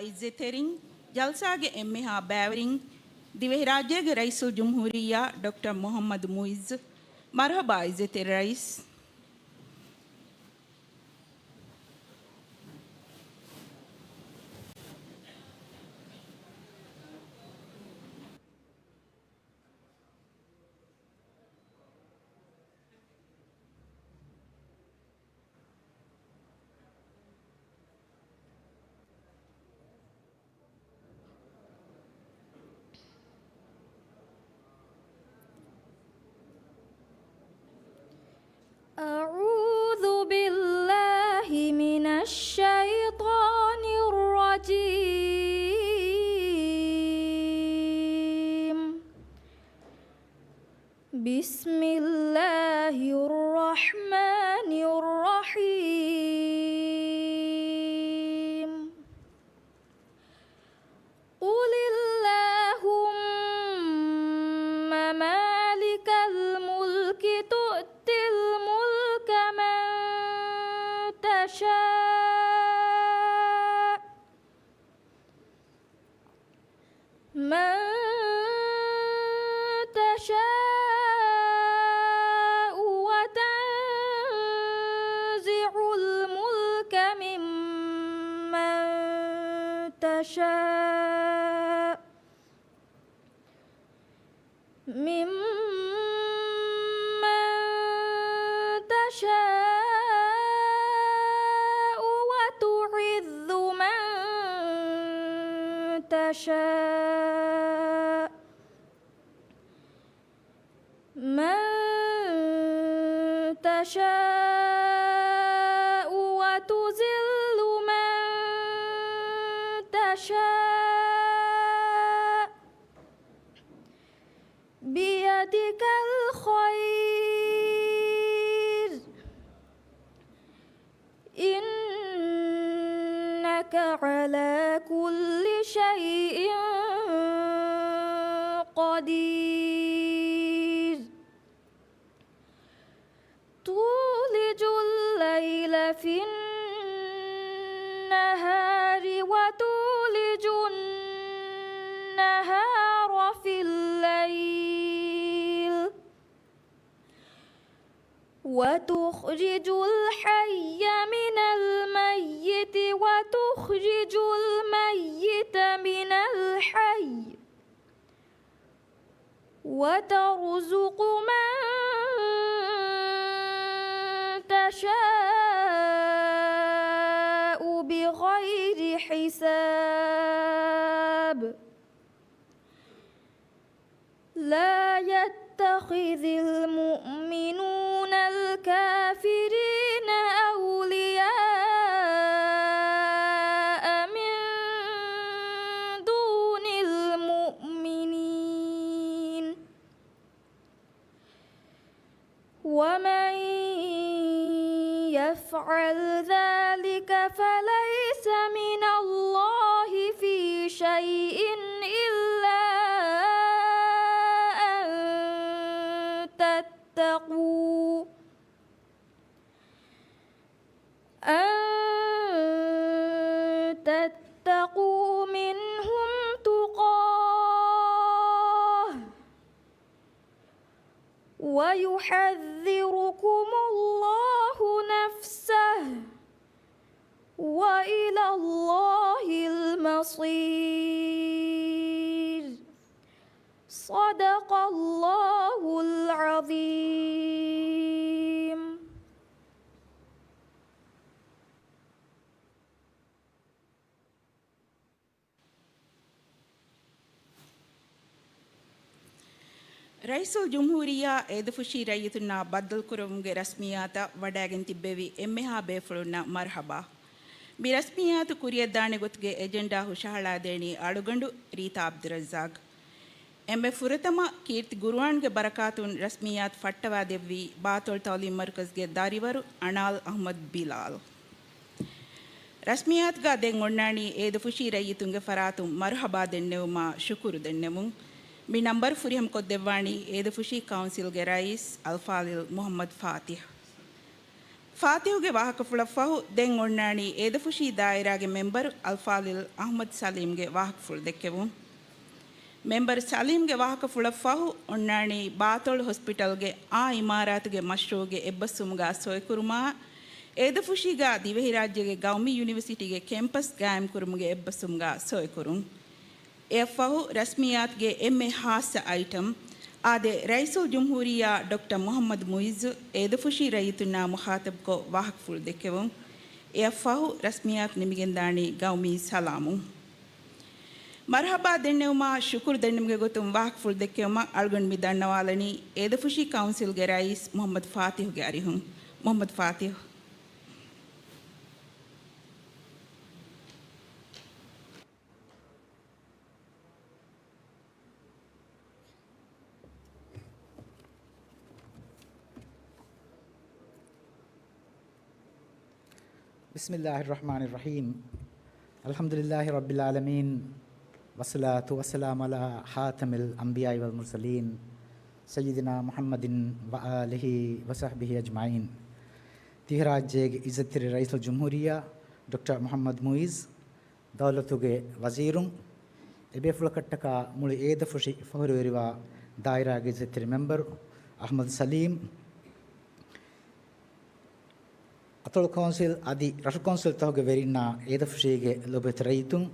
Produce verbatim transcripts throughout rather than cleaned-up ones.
އިއްޒަތްތެރިން، ޖަލްސާގެ އެންމެހާ ބައިވެރިން، ދިވެހިރާއްޖޭގެ ރައީސުލްޖުމްހޫރިއްޔާ ޑޮކްޓަރ މުޙައްމަދު މުޢިއްޒު، މަރުޙަބާ އިއްޒަތްތެރި ރައީސް. أعوذ بالله من الشيطان الرجيم. بسم الله الرحمن الرحيم. قل اللهم مالك الملك تؤتي الملك من تشاء، من تشاء وتنزع الملك ممن تشاء، ممن تشاء وتعز من تشاء، من تشاء وتذل من تشاء، بيدك الخير، إنك على كل شيء قدير. تولج الليل في النهار وتولج النهار في الليل، وتخرج الحي من الميت وتخرج الميت من الحي، وترزق من تشاء بغير حساب. لا يتخذ المؤمنون الكافرين أولياء من دون المؤمنين، ومن يفعل ذلك فليس من الله في شيء إلا أن تتقوا، أن تتقوا منهم تقاه، ويحذركم الله نفسه، وإلى الله المصير. صدق الله العظيم. ރައީސުލްޖުމްހޫރިއްޔާ އޭދަފުށީ ރައްޔިތުންނާ ބައްދަލުކުރެވުމުގެ ރަސްމިއްޔާތަށް ވަޑައިގެން ތިއްބެވި އެންމެހާ ބޭފުޅުންނަށް މަރުޙަބާ. މި ރަސްމިއްޔާތު ކުރިއަށްދާނެ ގޮތުގެ އެޖެންޑާ ހުށަހަޅާދޭނީ އަޅުގަނޑު ރީތާ ޢަބްދުއްރައްޒާޤް. އެންމެ ފުރަތަމަ ކީރިތި ޤުރުއާންގެ ބަރަކާތުން ރަސްމިއްޔާތު ފައްޓަވާދެއްވީ ބާތޮޅު ތަޢުލީމް މަރުކަޒުގެ ދަރިވަރު އަނާލް އަޙްމަދު ބިލާލް. ރަސްމިއްޔާތުގަ ދެން އޮންނާނީ އޭދަފުށީ ރައްޔިތުންގެ ފަރާތުން މަރުޙަބާ ދެންނެވުމާ ޝުކުރު ދެންނެވުން. މި ނަންބަރު ފުރިހަމަކޮށްދެއްވާނީ އޭދަފުށީ ކައުންސިލްގެ ރައީސް އަލްފާޟިލް މުޙައްމަދު ފާތިޙް. ފާތިހުގެ ވާހަކަފުޅަށްފަހު ދެން އޮންނާނީ އޭދަފުށީ ދާއިރާގެ މެމްބަރު އަލްފާޟިލް އަޙްމަދު ސަލީމްގެ ވާހަކަފުޅު ދެއްކެވުން. މެމްބަރު ސަލީމްގެ ވާހަކަފުޅަށްފަހު އޮންނާނީ ބާޠަޅު ހޮސްޕިޓަލްގެ އާ އިމާރާތުގެ މަޝްރޫޢުގެ އެއްބަސްވުމުގާ ސޮއިކުރުމާ، އޭދަފުށީގާ ދިވެހިރާއްޖޭގެ ގައުމީ ޔުނިވަރސިޓީގެ ކެމްޕަސް ގާއިމްކުރުމުގެ އެއްބަސްވުމުގާ ސޮއިކުރުން. އެއަށްފަހު ރަސްމިއްޔާތުގެ އެންމެ ހާއްސަ އައިޓަމް. އާދެ، ރައީސުލްޖުމްހޫރިއްޔާ ޑޮކްޓަރ މުޙައްމަދު މުޢިއްޒު އޭދަފުށީ ރައްޔިތުންނާ މުޚާޠަބުކޮށް ވާހަކަފުޅު ދެއްކެވުން. އެއަށްފަހު ރަސްމިއްޔާތު ނިމިގެންދާނީ ގައުމީ ސަލާމުން. މަރުޙަބާ ދެންނެވުމާ، ޝުކުރު ދެންނެވުމުގެ ގޮތުން ވާހަކަފުޅު ދެއްކެވުމަށް އަޅުގަނޑު މި ދަންނަވާލަނީ އޭދަފުށީ ކައުންސިލްގެ ރައީސް މުޙައްމަދު ފާތިޙުގެ އަރިހުން. މުޙައްމަދު ފާތިޙު. بسم الله الرحمن الرحيم. الحمد لله رب العالمين. والصلاة والسلام على خاتم الأنبياء والمرسلين سيدنا محمد وآله وصحبه أجمعين. ދިވެހިރާއްޖޭގެ އިއްޒަތްތެރި ރައީސުލްޖުމްހޫރިއްޔާ ޑޮކްޓަރ މުޙައްމަދު މުޢިއްޒު، ދައުލަތުގެ ވަޒީރުން، އެބޭފުޅަކަށްޓަކާ މުޅި އޭދަފުށި ފަޚުރުވެރިވާ ދާއިރާގެ އިއްޒަތްތެރި މެމްބަރު އަޙްމަދު ސަލީމް، އަތޮޅު ކައުންސިލް އަދި ރަށު ކައުންސިލްތަކުގެ ވެރިންނާ އޭދަފުށީގެ ލޯބިވެތި ރައްޔިތުން،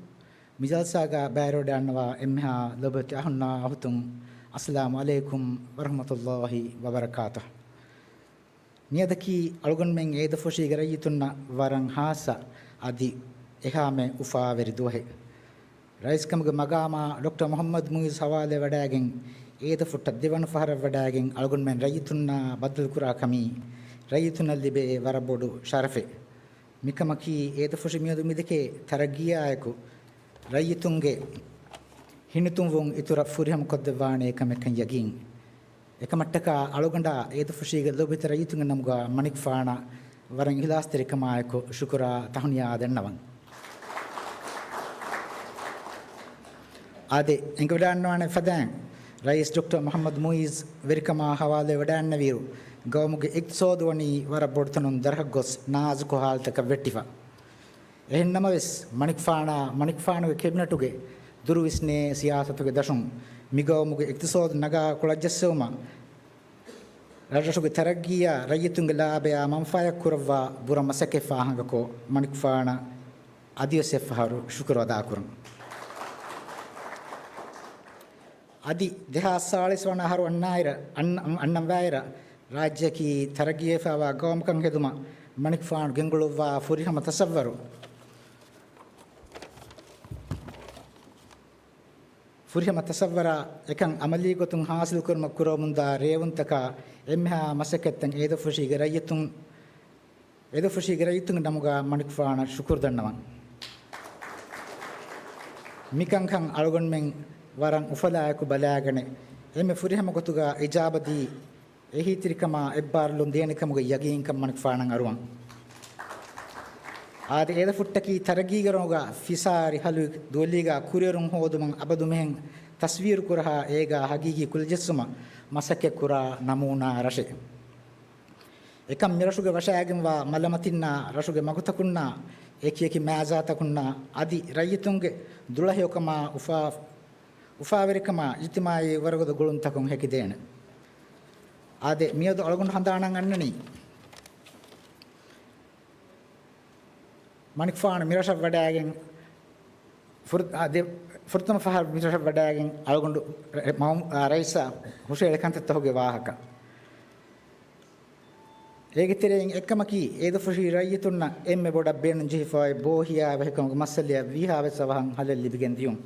މި ޖަލްސާގާ ބައިވެރިވަޑައިގަންނަވާ އެންމެހާ ލޯބިވެތި އަޚުންނާ އަޚުތުން، އައްސަލާމު ޢަލައިކުމް ވަރަޙްމަތުﷲި ވަބަރަކާތުހު. މިއަދަކީ އަޅުގަނޑުމެން އޭދަފުށީގެ ރައްޔިތުންނަށް ވަރަށް ހާއްސަ އަދި އެހާމެ އުފާވެރި ދުވަހެއް. ރައީސްކަމުގެ މަގާމާ ޑޮކްޓަރ މުޙައްމަދު މުޢިއްޒު ހަވާލުވެވަޑައިގެން އޭދަފުއްޓަށް ދެވަނަ ފަހަރަށް ވަޑައިގެން އަޅުގަނޑުމެން ރައްޔިތުންނާ ބައްދަލުކުރާ ކަމީ ރައްޔިތުންނަށް ލިބޭ ވަރަށް ބޮޑު ޝަރަފެއް. މިކަމަކީ އޭދަފުށި މިއަދު މިދެކޭ ތަރައްގީއާއެކު ރައްޔިތުންގެ ހިނިތުންވުން އިތުރަށް ފުރިހަމަކޮށްދެއްވާނޭ ކަމެއްކަން ޔަގީން. އެކަމަށްޓަކާ އަޅުގަނޑާ އޭދަފުށީގެ ލޯބިވެތި ރައްޔިތުންގެ ނަމުގާ މަނިކުފާނަށް ވަރަށް އިޚްލާޞްތެރިކަމާއެކު ޝުކުރާ ތަހުނިޔާ ދަންނަވަން. އާދެ، އެނގިވަޑައިގަންނަވާނެ ފަދައިން، ރައީސް ޑޮކްޓަރ މުޙައްމަދު މުޢިއްޒު ވެރިކަމާ ހަވާލުވެވަޑައިގަންނަވިއިރު، ގައުމުގެ އިޤްތިޞާދު ވަނީ ވަރަށް ބޮޑުތަނުން ދަރަހަށް ގޮސް ނާޒުކު ހާލަތަކަށް ވެއްޓިފަ. އެހެންނަމަވެސް، މަނިކުފާނާ، މަނިކުފާނުގެ ކެބިނެޓުގެ ދުރުވިސްނޭ ސިޔާސަތުގެ ދަށުން މިގައުމުގެ އިޤްތިޞާދު ނަގާ ކުޅަޖެއްސެވުމަށް، ރަށްރަށުގެ ތަރައްގީއާ ރައްޔިތުންގެ ލާބަޔާ މަންފާޔަށް ކުރައްވާ ބުރަ މަސައްކަތް ފާހަގަކޮށް، މަނިކުފާނަށް އަދިވެސް އެއްފަހަރު ޝުކުރު އަދާކުރަން. އަދި ދެހާސް ސާޅީސް ވަނަ އަހަރު އަންނާއިރަށް، އަން-، އަންނަންވާއިރަށް، ރާއްޖެއަކީ ތަރައްގީވެފައިވާ ގައުމަކަށް ހެދުމަށް މަނިކުފާނު ގެންގުޅުއްވާ ފުރިހަމަ ތަޞައްވަރު، ފުރިހަމަ ތަޞައްވަރާ އެކަން އަމަލީ ގޮތުން ހާސިލް ކުރުމަށް ކުރަމުންދާ ރޭވުންތަކާ އެންމެހާ މަސައްކަތްތައް އޭދަފުށީގެ ރައްޔިތުން، އޭދަފުށީގެ ރައްޔިތުންގެ ނަމުގާ މަނިކުފާނަށް ޝުކުރު ދަންނަވަން. މިކަންކަން އަޅުގަނޑުމެން ވަރަށް އުފަލާއެކު ބަލާގަނެ، އެންމެ ފުރިހަމަ ގޮތުގާ އިޖާބަދީ، އެހީތެރިކަމާ އެއްބާރުލުން ދޭނެ ކަމުގެ ޔަގީންކަން މަނިކުފާނަށް އަރުވަން. އާދެ، އޭދަފުއްޓަކީ ތަރައްގީގެ ރޮނގާ ފިސާރި ހަލުވި ދުވަލީގާ ކުރިއެރުން ހޯދުމަށް އަބަދުމެހެން ތަސްވީރު ކުރަހާ އޭގާ ހަގީގީ ކުލަޖެއްސުމަށް މަސައްކަތް ކުރާ ނަމޫނާ ރަށެއް. އެކަން މިރަށުގެ ވަށައިގެންވާ މަލަމަތިންނާ، ރަށުގެ މަގުތަކުންނާ، އެކި އެކި މާޒާތަކުންނާ އަދި ރައްޔިތުންގެ ދުޅަހެޔޮކަމާ އުފާ-، އުފާވެރިކަމާ އިޖްތިމާޢީ ވަރުގަދަ ގުޅުންތަކުން ހެކިދޭނެ. އާދެ، މިއަދު އަޅުގަނޑު ހަނދާނަށް އަންނަނީ، މަނިކުފާނު މިރަށަށް ވަޑައިގެން ފުރ-، އާ، ދެ-، ފުރަތަމަ ފަހަރު މިރަށަށް ވަޑައިގެން އަޅުގަނޑު ރަ-، މައު-، އާ، ރައީސާ ހުށަހެޅި ކަންތައްތަކުގެ ވާހަކަ. އޭގެ ތެރެއިން އެއްކަމަކީ، އޭދަފުށީ ރައްޔިތުންނަށް އެންމެ ބޮޑަށް ބޭނުންޖެހިފައި ބޯހިޔާވަހިކަމުގެ މައްސަލައަށް ވީހާވެސް އަވަހަށް ހަލެއް ލިބިގެން ދިޔުން.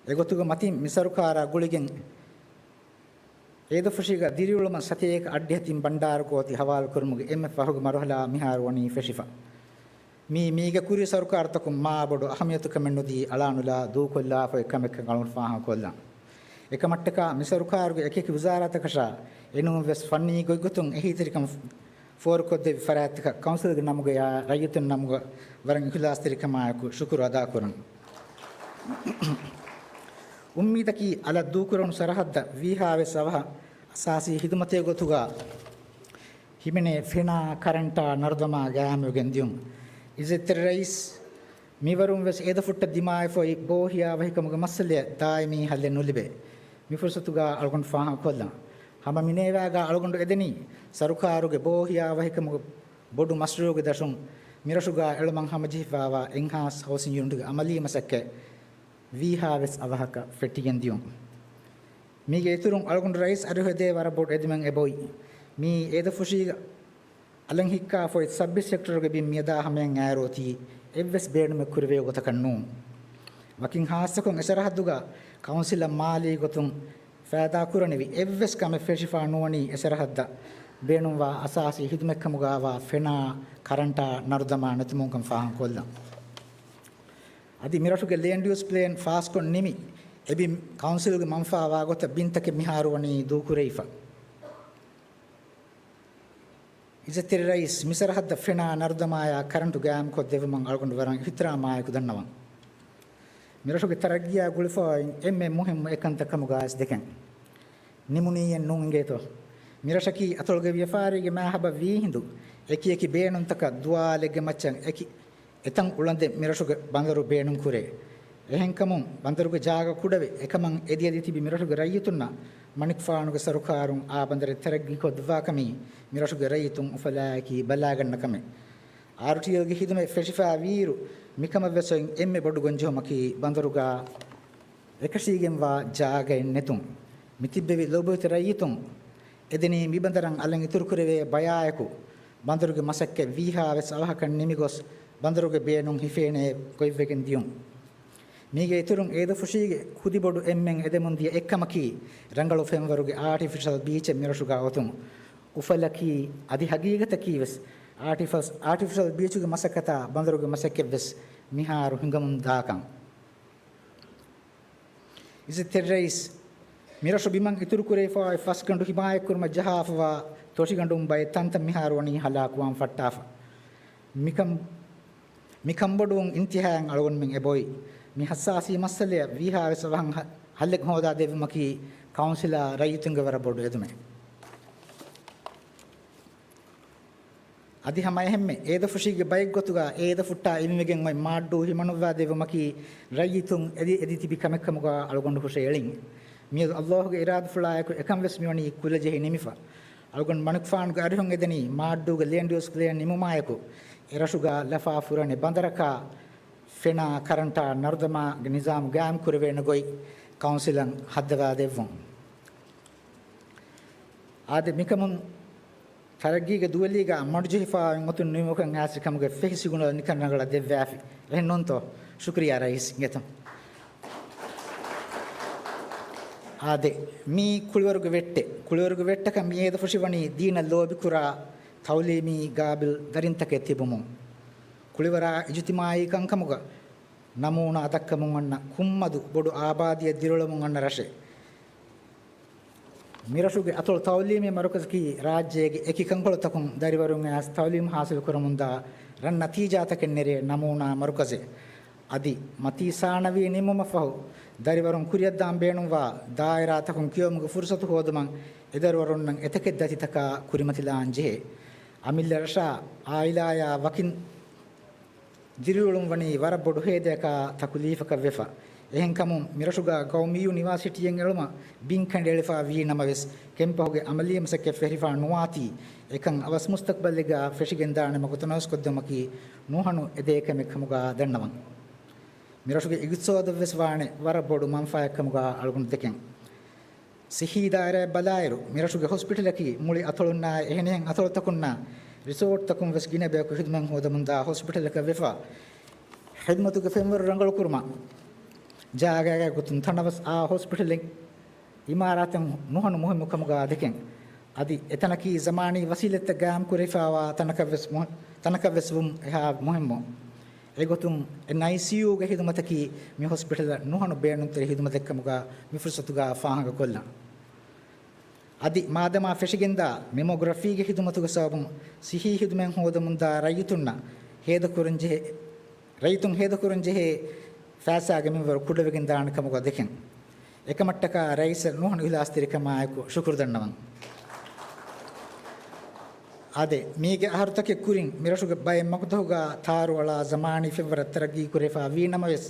އެގޮތުގަ މަތިން މި ސަރުކާރާ ގުޅިގެން އޭދަފުށީގަ ދިރިއުޅުމަށް ސަތޭކަ އަށްޑިހަ ތިން ބަންޑާރަ ގޯތި ހަވާލުކުރުމުގެ އެންމެ ފަހުގެ މަރުހަލާ މިހާރު ވަނީ ފެށިފަ. މީ މީގެ ކުރީ ސަރުކާރުތަކުން މާ ބޮޑު އަހަމިޔަތުކަމެއް ނުދީ އަޅާނުލާ ދޫކޮށްލާފައި ކަމެއްކަން އަޅުގަނޑު ފާހަގަކޮށްލަން. އެކަމަށްޓަކާ މި ސަރުކާރުގެ އެކިއެކި ވުޒާރާތަކަށާ އެނޫންވެސް ފަންނީ ގޮތްގޮތުން އެހީތެރިކަން ފޯރުކޮށްދެއްވި ފަރާތްތަކަށް ކައުންސިލްގެ ނަމުގަޔާ ރައްޔިތުން ނަމުގަ ވަރަށް އިޚްލާޞްތެރިކަމާއެކު ޝުކުރު އަދާކުރަން. އުއްމީދަކީ އަލަށް ދޫކުރެވުނު ސަރަހައްދަށް ވީހާވެސް އަވަހަށް އަސާސީ ހިދުމަތެއް ގޮތުގަ ހިމެނޭ ފެނާ ކަރަންޓާ ނަރުދަމާ ގާއިމުވެގެން ދިޔުން. އިއްޒަތްތެރި ރައީސް، މިވަރުން ވެސް އޭދަފުއްޓަށް ދިމާވެފައި ބޯހިޔާވަހިކަމުގެ މައްސަލައަށް ދާއިމީ ހައްލެއް ނުލިބޭ. މި ފުރުސަތުގަ އަޅުގަނޑު ފާހަގަކޮށްލަން. ހަމަ މިނޭވާގަ އަޅުގަނޑު އެދެނީ ސަރުކާރުގެ ބޯހިޔާވަހިކަމުގެ ބޮޑު މަޝްރޫޢުގެ ދަށުން މިރަށުގަ އެޅުމަށް ހަމަޖެހިފައިވާ އެންހާންސް ހައުސިން ޔުނިޓުގެ އަމަލީ މަސައްކަތް ވީހާވެސް އަވަހަކަށް ފެއްޓިގެން ދިޔުން. މީގެ އިތުރުން އަޅުގަނޑު ރައީސް އަރިހު އެދޭ ވަރަށް ބޮޑު އެދުމެއް އެބައޮތް. މީ އޭދަފުށީގަ އަލަށް ހިއްކާފައި ސަބް އިންސްޕެކްޓަރުގެ ބިން މިއަދާ ހަމަޔަށް އައިރު އޮތީ އެއްވެސް ބޭނުމެއް ކުރެވޭ ގޮތަކަށް ނޫން. ވަކިން ހާއްސަކޮށް އެ ސަރަހައްދުގަ ކައުންސިލަށް މާލީ ގޮތުން ފައިދާ ކުރަނިވި އެއްވެސް ކަމެއް ފެށިފަ ނުވަނީ އެ ސަރަހައްދަށް ބޭނުންވާ އަސާސީ ހިދުމަތްކަމުގައިވާ ފެނާ ކަރަންޓާ ނަރުދަމާ ނެތުމުންކަން ފާހަގަކޮށްލަން. އަދި މިރަށުގެ ލޭންޑް ޔޫސް ޕްލޭން ފާސްކޮށް ނިމި، އެ ބިން ކައުންސިލްގެ މަންފާވާ ގޮތަށް ބިންތަކެއް މިހާރު ވަނީ ދޫކުރެވިފަ. އިއްޒަތްތެރި ރައީސް، މި ސަރަހައްދަށް ފެނާ ނަރުދަމާޔާ ކަރަންޓު ގާއިމްކޮށްދެއްވުމަށް އަޅުގަނޑު ވަރަށް އިޙްތިރާމާއެކު ދަންނަވަން. މިރަށުގެ ތަރައްގީއާ ގުޅިފައި އެންމެ މުހިއްމު އެއްކަންތައް ކަމުގައިވެސް ދެކެން. ނިމުނީއެއް ނޫން އިނގޭތޯ؟ މިރަށަކީ އަތޮޅުގެ ވިޔަފާރީގެ މާހަބަށް ވީހިނދު އެކިއެކި ބޭނުންތަކަށް ދުވާލެއްގެ މައްޗަށް އެކި އެތަން އުޅަނދެއް މިރަށުގެ ބަނދަރު ބޭނުންކުރޭ. އެހެންކަމުން ބަނދަރުގެ ޖާގަ ކުޑަވެ، އެކަމަށް އެދިއެދި ތިބި މިރަށުގެ ރައްޔިތުންނަށް މަނިކުފާނުގެ ސަރުކާރުން އާ ބަނދަރެއް ތަރައްގީކޮށްދެއްވާކަމީ މިރަށުގެ ރައްޔިތުން އުފަލާއެކީ ބަލާގަންނަ ކަމެއް. އާރުޓީއެލްގެ ހިދުމަތް ފެށިފައިވީއިރު، މިކަމަށްވެސް އޮތް އެންމެ ބޮޑު ގޮންޖެހުމަކީ ބަނދަރުގަ އެކަށީގެންވާ ޖާގައެއް ނެތުން. މިތިއްބެވި ލޯބިވެތި ރައްޔިތުން އެދެނީ މިބަނދަރަށް އަލަށް އިތުރުކުރެވޭ ބަޔާއެކު، ބަނދަރުގެ މަސައްކަތް ވީހާވެސް އަވަހަކަށް ނިމިގޮސް، ބަނދަރުގެ ބޭނުން ހިފޭނޭ ގޮތްވެގެން ދިޔުން. މީގެ އިތުރުން އޭދަފުށީގެ ކުދިބޮޑު އެންމެން އެދެމުންދިޔަ އެއްކަމަކީ، ރަނގަޅު ފެންވަރުގެ އާޓިފިޝަލް ބީޗެއް މިރަށުގަ އޮތުން. އުފަލަކީ އަދި ހަގީގަތަކީވެސް އާޓިފަސް-، އާޓިފިޝަލް ބީޗުގެ މަސައްކަތާ ބަނދަރުގެ މަސައްކަތްވެސް މިހާރު ހިނގަމުންދާކަން. އިއްޒަތްތެރި ރައީސް، މިރަށު ބިމަށް އިތުރުކުރެވިފައި ފަސްގަނޑު ހިމާޔަތްކުރުމަށް ޖަހާފަވާ ތޮށިގަނޑުން ބައެއް ތަންތަން މިހާރު ވަނީ ހަލާކުވާން ފައްޓާފަ. މިކަން-، މިކަންބޮޑުވުން އިންތިހާއަށް އަޅުގަނޑުމެން އެބައޮތް. މި ހައްސާސީ މައްސަލަޔަށް ވީހާވެސް އަވަހަށް ހަ-، ހައްލެއް ހޯދާ ދެއްވުމަކީ ކައުންސިލާ ރައްޔިތުންގެ ވަރަށް ބޮޑު އެދުމެއް. އަދި ހަމައެހެންމެ އޭދަފުށީގެ ބައެއްގޮތުގަ އޭދަފުއްޓާ އިވިންވެގެން އޮތް މާއްޑޫ ހިމަނުއްވާ ދެއްވުމަކީ ރައްޔިތުން އެދި އެދި ތިބި ކަމެއްކަމުގަ އަޅުގަނޑު ހުށައެޅިން. މިއަދު އައްލާހުގެ އިރާދަފުޅާއެކު އެކަންވެސް މިވަނީ ކުލަޖެހި ނިމިފަ. އަޅުގަނޑު މަނިކުފާނުގެ އަރިހުން އެދެނީ މާއްޑޫގެ ލޭންޑް ޔޫސް ޕްލޭން ނިމުމާއެކު އެރަށުގަ ލަފާ ފުރަނެ ބަނދަރަކާ ފެނާ ކަރަންޓާ ނަރުދަމާގެ ނިޒާމު ގާއިމް ކުރެވޭނެ ގޮތް ކައުންސިލަށް ހައްދަވާ ދެއްވުން. އާދެ، މިކަމުން ތަރައްގީގެ ދުވެލީގަ މަޑުޖެހިފައި އޮތުން ނިމުމަކަށް އައިސް ކަމުގެ ފެހި ސިގުނަލް ނިކަން ރަނގަޅަށް ދެއްވާފި. އެހެން ނޫންތޯ؟ ޝުކުރިއްޔާ ރައީސް އިނގޭތޯ. އާދެ، މީ ކުޅިވަރުގެ ވެއްޓެއް. ކުޅިވަރުގެ ވެއްޓަކަށް މި އޭދަފުށި ވަނީ ދީނަށް ލޯބިކުރާ ތައުލީމީ ގާބިލް ދަރިންތަކެއް ތިބުމުން. ކުޅިވަރާ އިޖުތިމާއީ ކަންކަމުގަ ނަމޫނާ ދައްކަމުން އަންނަ ކުންމަދު ބޮޑު އާބާދީއެއް ދިރިއުޅެމުން އަންނަ ރަށެއް. މިރަށުގެ އަތޮޅު ތައުލީމީ މަރުކަޒަކީ ރާއްޖޭގެ އެކި ކަންކޮޅުތަކުން ދަރިވަރުން އައިސް ތައުލީމް ހާސިލް ކުރަމުންދާ ރަން ނަތީޖާތަކެއް ނެރޭ ނަމޫނާ މަރުކަޒެއް. އަދި މަތީ ސާނަވީ ނިމުމަށްފަހު ދަރިވަރުން ކުރިއަށްދާން ބޭނުންވާ ދާއިރާތަކުން ކިޔެވުމުގެ ފުރުސަތު ހޯދުމަށް އެ ދަރިވަރުންނަށް އެތަކެއް ދަތިތަކާ ކުރިމަތިލާން ޖެހޭ. އަމިއްލަ ރަށާ އާއިލާޔާ ވަކިން ދިރިއުޅުން ވަނީ ވަރަށް ބޮޑު ހޭދަޔަކާ ތަކުލީފަކަށް ވެފަ. އެހެންކަމުން މިރަށުގަ ގައުމީ ޔުނިވާސިޓީއެއް އެޅުމަށް ބިން ކަނޑައެޅިފަ ވީ ނަމަވެސް، ކެމްޕަހުގެ އަމަލީ މަސައްކަތް ފެށިފަ ނުވާތީ، އެކަން އަވަސް މުސްތަޤްބަލެއްގަ ފެށިގެންދާނެ މަގު ތަނަވަސްކޮށްދެއްވުމަކީ ނުހަނު އެދޭ ކަމެއް ކަމުގަ ދަންނަވަން. މިރަށުގެ އިގްތިސޯދަށްވެސް ވާނެ ވަރަށް ބޮޑު މަންފާއެއް ކަމުގަ އަޅުގަނޑު ދެކެން. ސިއްހީ ދާއިރާއަށް ބަލާއިރު، މިރަށުގެ ހޮސްޕިޓަލަކީ މުޅި އަތޮޅުންނާއި އެހެނިހެން އަތޮޅުތަކުންނާ ރިސޯޓްތަކުން ވެސް ގިނަ ބަޔަކު ހިދުމަތް ހޯދަމުންދާ ހޮސްޕިޓަލަކަށް ވެފަ. ހިދުމަތުގެ ފެންވަރު ރަނގަޅުކުރުމަށް ޖާގައިގެ ގޮތުން ތަނަވަސް އާ ހޮސްޕިޓަލެއް އިމާރާތެއް ނުހަނު މުހިއްމު ކަމުގަ ދެކެން. އަދި އެތަނަކީ ޒަމާނީ ވަސީލަތްތައް ގާއިމް ކުރެވިފައިވާ ތަނަކަށްވެސް މު-، ތަނަކަށްވެސް ވުން އެހާ މުހިއްމު. އެގޮތުން އެންއައިސީޔޫގެ ހިދުމަތަކީ މި ހޮސްޕިޓަލަށް ނުހަނު ބޭނުންތެރި ހިދުމަތެއްކަމުގަ މި ފުރުސަތުގަ ފާހަގަކޮށްލަން. އަދި މާދަމާ ފެށިގެންދާ މެމޯގްރަފީގެ ހިދުމަތުގެ ސަބަބުން ސިއްހީ ހިދުމަތް ހޯދަމުންދާ ރައްޔިތުންނަށް ހޭދަކުރަންޖެހޭ، ރައްޔިތުން ހޭދަކުރަންޖެހޭ ފައިސާގެ މިންވަރު ކުޑަވެގެންދާނެ ކަމުގަ ދެކެން. އެކަމަށްޓަކާ ރައީސަށް ނުހަނު އިޚްލާޞްތެރިކަމާއެކު ޝުކުރު ދަންނަވަން. އާދެ، މީގެ އަހަރުތަކެއް ކުރިން މިރަށުގެ ބައެއް މަގުތަކުގަ ތާރުއަޅާ ޒަމާނީ ފެންވަރަށް ތަރައްގީ ކުރެފަ ވީ ނަމަވެސް،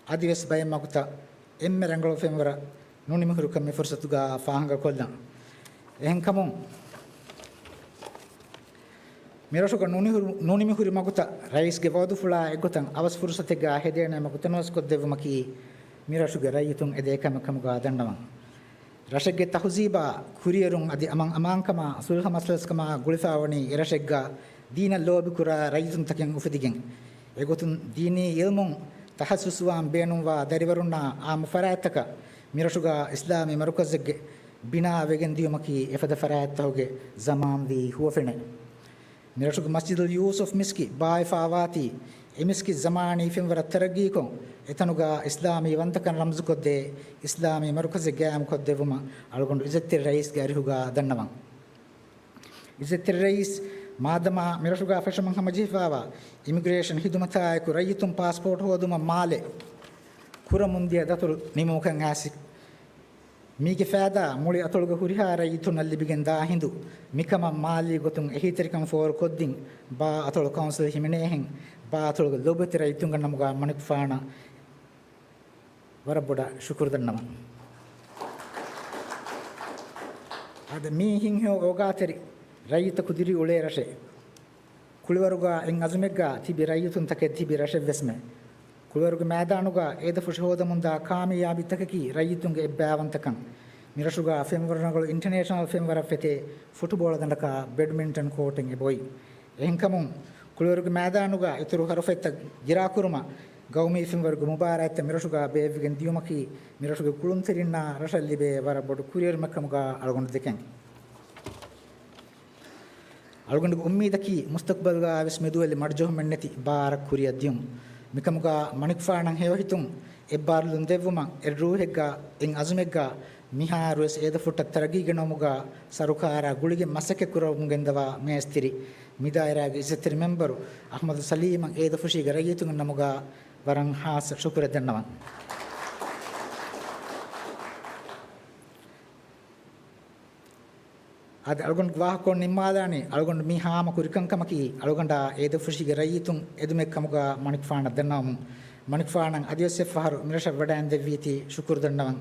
އަދިވެސް ބައެއް މަގުތައް އެންމެ ރަނގަޅު ފެންވަރަށް ނުނިމިހުރިކަން މި ފުރުސަތުގަ ފާހަގަކޮށްލަން. އެހެންކަމުން، މިރަށުގަ ނުނިހުރު-، ނުނިމިހުރި މަގުތައް ރައީސްގެ ވައުދުފުޅާ އެއްގޮތަށް އަވަސް ފުރުސަތެއްގަ ހެދޭނެ މަގު ތަނަވަސްކޮށްދެއްވުމަކީ މިރަށުގެ ރައްޔިތުން އެދޭ ކަމެއް ކަމުގަ ދަންނަވަން. ރަށެއްގެ ތަހުޒީބާ، ކުރިއެރުން އަދި އަމަން އަމާންކަމާ، ސުލްހަ މަސަލަސްކަމާ ގުޅިފައިވަނީ އެރަށެއްގަ ދީނަށް ލޯބިކުރާ ރައްޔިތުންތަކެއް އުފެދިގެން. އެގޮތުން ދީނީ އިލްމުން ތަހައްސުސްވާން ބޭނުންވާ ދަރިވަރުންނާ އާއްމު ފަރާތްތަކަށް މިރަށުގަ އިސްލާމީ މަރުކަޒެއްގެ ބިނާ ވެގެން ދިޔުމަކީ އެފަދަ ފަރާތްތަކުގެ ޒަމާންވީ ހުވަފެނެއް. މިރަށުގެ މަސްޖިދުލް ޔޫސުފް މިސްކިތް ބާވެފައިވާތީ، އެ މިސްކިތް ޒަމާނީ ފެންވަރަށް ތަރައްގީކޮށް، އެތަނުގަ އިސްލާމީ ވަންތަކަން ރަމްޒުކޮށްދޭ އިސްލާމީ މަރުކަޒެއް ގާއިމުކޮށްދެއްވުމަށް އަޅުގަނޑު އިއްޒަތްތެރި ރައީސްގެ އަރިހުގަ ދަންނަވަން. އިއްޒަތްތެރި ރައީސް، މާދަމާ މިރަށުގަ ފެށުމަށް ހަމަޖެހިފައިވާ އިމިގްރޭޝަން ހިދުމަތާއެކު ރައްޔިތުން ޕާސްޕޯޓް ހޯދުމަށް މާލެ ކުރަމުންދިޔަ ދަތުރު ނިމުމަކަށް އައިސް، މީގެ ފައިދާ މުޅި އަތޮޅުގެ ހުރިހާ ރައްޔިތުންނަށް ލިބިގެން ދާ ހިނދު، މިކަމަށް މާލީ ގޮތުން އެހީތެރިކަން ފޯރުކޮށްދިން، ބާ އަތޮޅު ކައުންސިލް ހިމެނޭހެން، ބާ އަތޮޅުގެ ލޯބިވެތި ރައްޔިތުންގެ ނަމުގަ މަނިކުފާނަށް ވަރަށް ބޮޑަށް ޝުކުރު ދަންނަވަން. އަދި މީ ހިތްހެޔޮ އޯގާތެރި ރައްޔިތަކު ދިރިއުޅޭ ރަށެއް. ކުޅިވަރުގަ އެއް އަޒުމެއްގަ ތިބި ރައްޔިތުންތަކެއް ތިބި ރަށެއްވެސްމެ. ކުޅިވަރުގެ މައިދާނުގަ އޭދަފުށި ހޯދަމުންދާ ކާމިޔާބީތަކަކީ ރައްޔިތުންގެ އެއްބައިވަންތަކަން. މިރަށުގަ ފެންވަރު ރަނގަޅު އިންޓަނޭޝަނަލް ފެންވަރަށް ފެތޭ ފުޓުބޯޅަ ދަނޑަކާ ބެޑްމިންޓަން ކޯޓެއް އެބައޮތް. އެހެންކަމުން، ކުޅިވަރުގެ މައިދާނުގަ އިތުރު ހަރުފަތްތައް ގިރާކުރުމަށް ގައުމީ ފެންވަރުގެ މުބާރާތްތައް މިރަށުގަ ބޭއްވިގެން ދިޔުމަކީ، މިރަށުގެ ކުޅުންތެރިންނާ ރަށަށް ލިބޭ ވަރަށް ބޮޑު ކުރިއެރުމެއް ކަމުގަ އަޅުގަނޑު ދެކެން. އަޅުގަނޑުގެ އުއްމީދަކީ މުސްތަޤްބަލްގަވެސް މިދުވެލި މަޑުޖެހުމެއްނެތި ބާރަށް ކުރިއަށް ދިޔުން. މިކަމުގަ މަނިކުފާނަށް ހެޔޮހިތުން އެއްބާރުލުން ދެއްވުމަށް އެއް ރޫހެއްގަ އެއް އަޒުމެއްގަ މިހާރުވެސް އޭދަފުށްޓަށް ތަރައްގީގެނައުމުގަ ސަރުކާރާ ގުޅިގެން މަސައްކަތް ކުރަމުން ގެންދަވާ މޭސްތިރި މިދާއިރާގެ އިއްޒަތްތެރި މެމްބަރު އަޙްމަދު ސަލީމަށް އޭދަފުށީގެ ރައްޔިތުންގެ ނަމުގަ ވަރަށް ހާއްސަ ޝުކުރެއް ދަންނަވަން. އަދި އަޅުގަނޑު ވާހަކަކޮށް ނިންމާލާނީ، އަޅުގަނޑު މި ހާމަ ކުރިކަންކަމަކީ، އަޅުގަނޑާ އޭދަފުށީގެ ރައްޔިތުން އެދުމެއް ކަމުގަ މަނިކުފާނަށް ދަންނަވަމުން، މަނިކުފާނަށް އަދިވެސް އެއްފަހަރު މިރަށަށް ވަޑައިން ދެއްވީތީ ޝުކުރު ދަންނަވަން.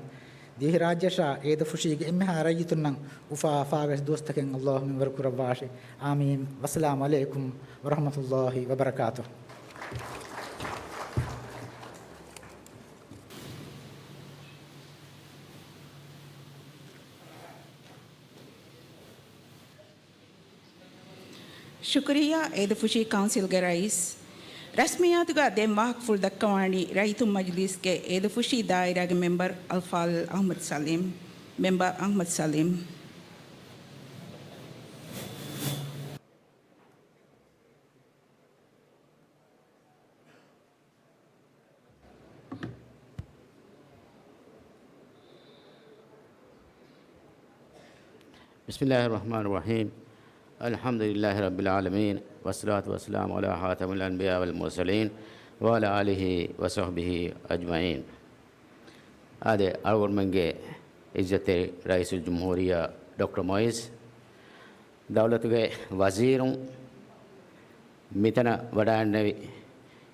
ދިވެހިރާއްޖެއަށާ އޭދަފުށީގެ އެންމެހާ ރައްޔިތުންނަށް އުފާ ފާވެސް ދުވަސްތަކެއް ﷲ މިންވަރު ކުރައްވާށި. އާމީން. ވައްސަލާމު ޢަލައިކުމް ވަރަޙްމަތުﷲ ވަބަރަކާތުހު. ޝުކުރިއްޔާ އޭދަފުށީ ކައުންސިލްގެ ރައީސް. ރަސްމިއްޔާތުގަ ދެން ވާހަކަފުޅު ދައްކަވާނީ ރައްޔިތުން މަޖިލީސްގެ އޭދަފުށީ ދާއިރާގެ މެމްބަރު އަލްފާޟިލް އަޙްމަދު ސަލީމް. މެމްބަރު އަޙްމަދު ސަލީމް. بسم الله الرحمن الرحيم. الحمد لله رب العالمين، والصلاة والسلام على خاتم الأنبياء والمرسلين، وعلى آله وصحبه أجمعين. އާދެ، އަޅުގަނޑުމެންގެ އިއްޒަތްތެރި ރައީސުލްޖުމްހޫރިއްޔާ ޑޮކްޓަރ މުޢިއްޒު، ދައުލަތުގެ ވަޒީރުން، މިތަނަށް ވަޑައިގެންނެވި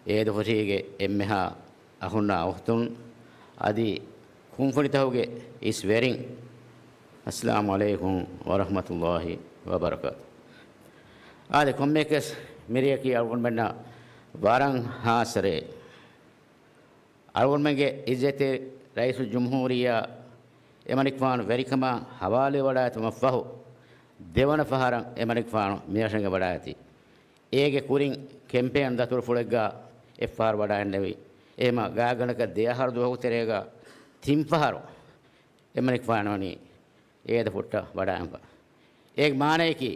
އޭދަފުށީގެ އެންމެހާ އަޚުންނާ އުޚްތުން، އަދި ކުންފުނިތަކުގެ އިސް ވެރިން، އައްސަލާމު ޢަލައިކުމް ވަރަޙްމަތުﷲ ވަބަރަކާތު. އާދެ، ކޮންމެއަކަސް މިރެއަކީ އަޅުގަނޑުމެންނަށް ވަރަށް ހާއްސަ ރެއެއް. އަޅުގަނޑުމެންގެ އިއްޒަތްތެރި ރައީސުލްޖުމްހޫރިއްޔާ އެމަނިކުފާނު ވެރިކަމާ ހަވާލުވެވަޑައިގަތުމަށްފަހު، ދެވަނަ ފަހަރަށް އެމަނިކުފާނު މިރަށަށް ވަޑައިގަތީ. އޭގެ ކުރިން ކެމްޕޭން ދަތުރުފުޅެއްގަ އެއްފަހަރު ވަޑައިގެންނެވި. އެހެމަ ގާތްގަނޑަކަށް ދެއަހަރު ދުވަހު ތެރޭގަ ތިން ފަހަރު އެމަނިކުފާނު ވަނީ އޭދަފުށްޓަށް ވަޑައިގެންފަ. އޭގެ މާނަޔަކީ،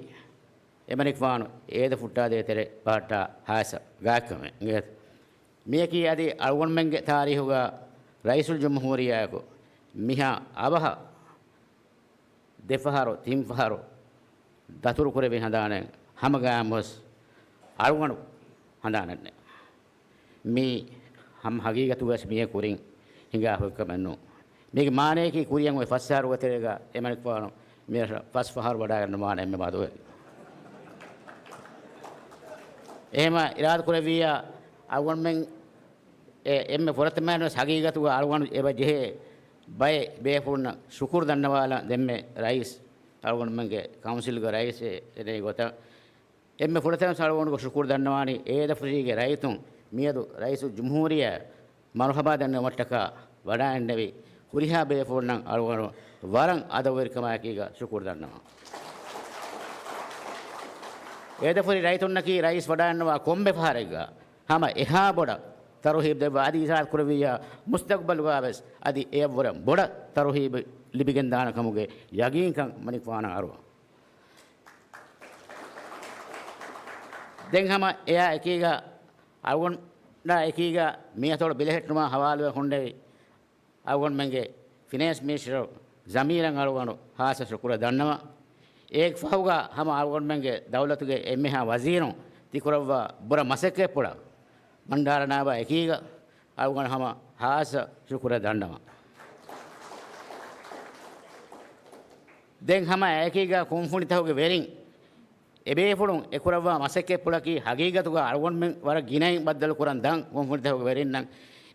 އެމަނިކުފާނު އޭދަފުށްޓާ ދޭތެރެ ބަހައްޓާ ހާއްސަ ގާތްކަމެއް. މިއަކީ އަދި އަޅުގަނޑުމެންގެ ތާރީހުގަ ރައީސުލްޖުމްހޫރިއްޔާއަކު މިހާ އަވަހަށް ދެފަހަރު، ތިންފަހަރު ދަތުރުކުރެވި ހަނދާނެއް ހަމަގައިމުވެސް އަޅުގަނޑު ހަނދާނެއް ނެތް. މީ ހަމަ ހަގީގަތުގަވެސް މީގެ ކުރިން ހިނގާ ހުއްކަމެއް ނޫން. މީގެ މާނަޔަކީ ކުރިއަށް އޮތް ފަސް އަހަރުގެ ތެރޭގަ އެމަނިކުފާނު މިރަށަށް ފަސް ފަހަރު ވަޑައިގަންނަވާނެ އެންމެ މަދުވެ. އެހެމަ އިރާދަކުރެއްވިއްޔާ، އަޅުގަނޑުމެން އެ، އެންމެ ފުރަތަމައިން ވެސް ހަގީގަތުގަ އަޅުގަނޑު އެބަ ޖެހޭ ބައެއް ބޭފުޅުންނަށް ޝުކުރު ދަންނަވާލަން. ދެންމެ ރައީސް، އަޅުގަނޑުމެންގެ ކައުންސިލްގެ ރައީސް އެ، އެނެއް ގޮތަށް އެންމެ ފުރަތަމަ އަޅުގަނޑުގެ ޝުކުރު ދަންނަވާނީ އޭދަފުށީގެ ރައްޔިތުން މިއަދު ރައީސުލްޖުމްހޫރިއްޔާ މަރުހަބާ ދަންނަވުމަށްޓަކާ ވަޑައިންނެވި ހުރިހާ ބޭފުޅުންނަށް އަޅުގަނޑު ވަރަށް އަދަބުވެރިކަމާއެކީގަ ޝުކުރު ދަންނަވަން. އޭދަފުށި ރައްޔިތުންނަކީ ރައީސް ވަޑައިންނަވާ ކޮންމެ ފަހަރެއްގަ ހަމަ އެހާ ބޮޑަށް ތަރުހީބު ދެއްވާ އަދި އިރާދަކުރެއްވިއްޔާ މުސްތަގްބަލުގަ ވެސް އަދި އެޔަށްވުރެ ބޮޑަށް ތަރުހީބު ލިބިގެންދާނެ ކަމުގެ ޔަގީންކަން މަނިކުފާނަށް އަރުވަން. ދެން ހަމަ އެއާ އެކީގަ އަޅުގަނޑާ އެކީގަ މި އަތޮޅު ބެލެހެއްޓުމާ ހަވާލުވެ ހުންނެވި އަޅުގަނޑުމެންގެ ފިނޭންސް މިނިސްޓަރު ޒަމީރަށް އަޅުގަނޑު ހާއްސަ ޝުކުރެއް ދަންނަވަން. އޭގެ ފަހުގަ ހަމަ އަޅުގަނޑުމެންގެ ދައުލަތުގެ އެންމެހާ ވަޒީރުން ތިކުރައްވާ ބުރަ މަސައްކަތްޕުޅަށް ބަންޑާރަ ނާބާ އެކީގަ އަޅުގަނޑު ހަމަ ހާއްސަ ޝުކުރެއް ދަންނަވަން. ދެން ހަމަ އެކީގަ ކުންފުނިތަކުގެ ވެރިން އެބޭފުޅުން އެކުރައްވާ މަސައްކަތްޕުޅަކީ ހަގީގަތުގަ އަޅުގަނޑުމެން ވަރަށް ގިނައިން ބައްދަލުކުރަން ދަން ކުންފުނިތަކުގެ ވެރިންނަށް.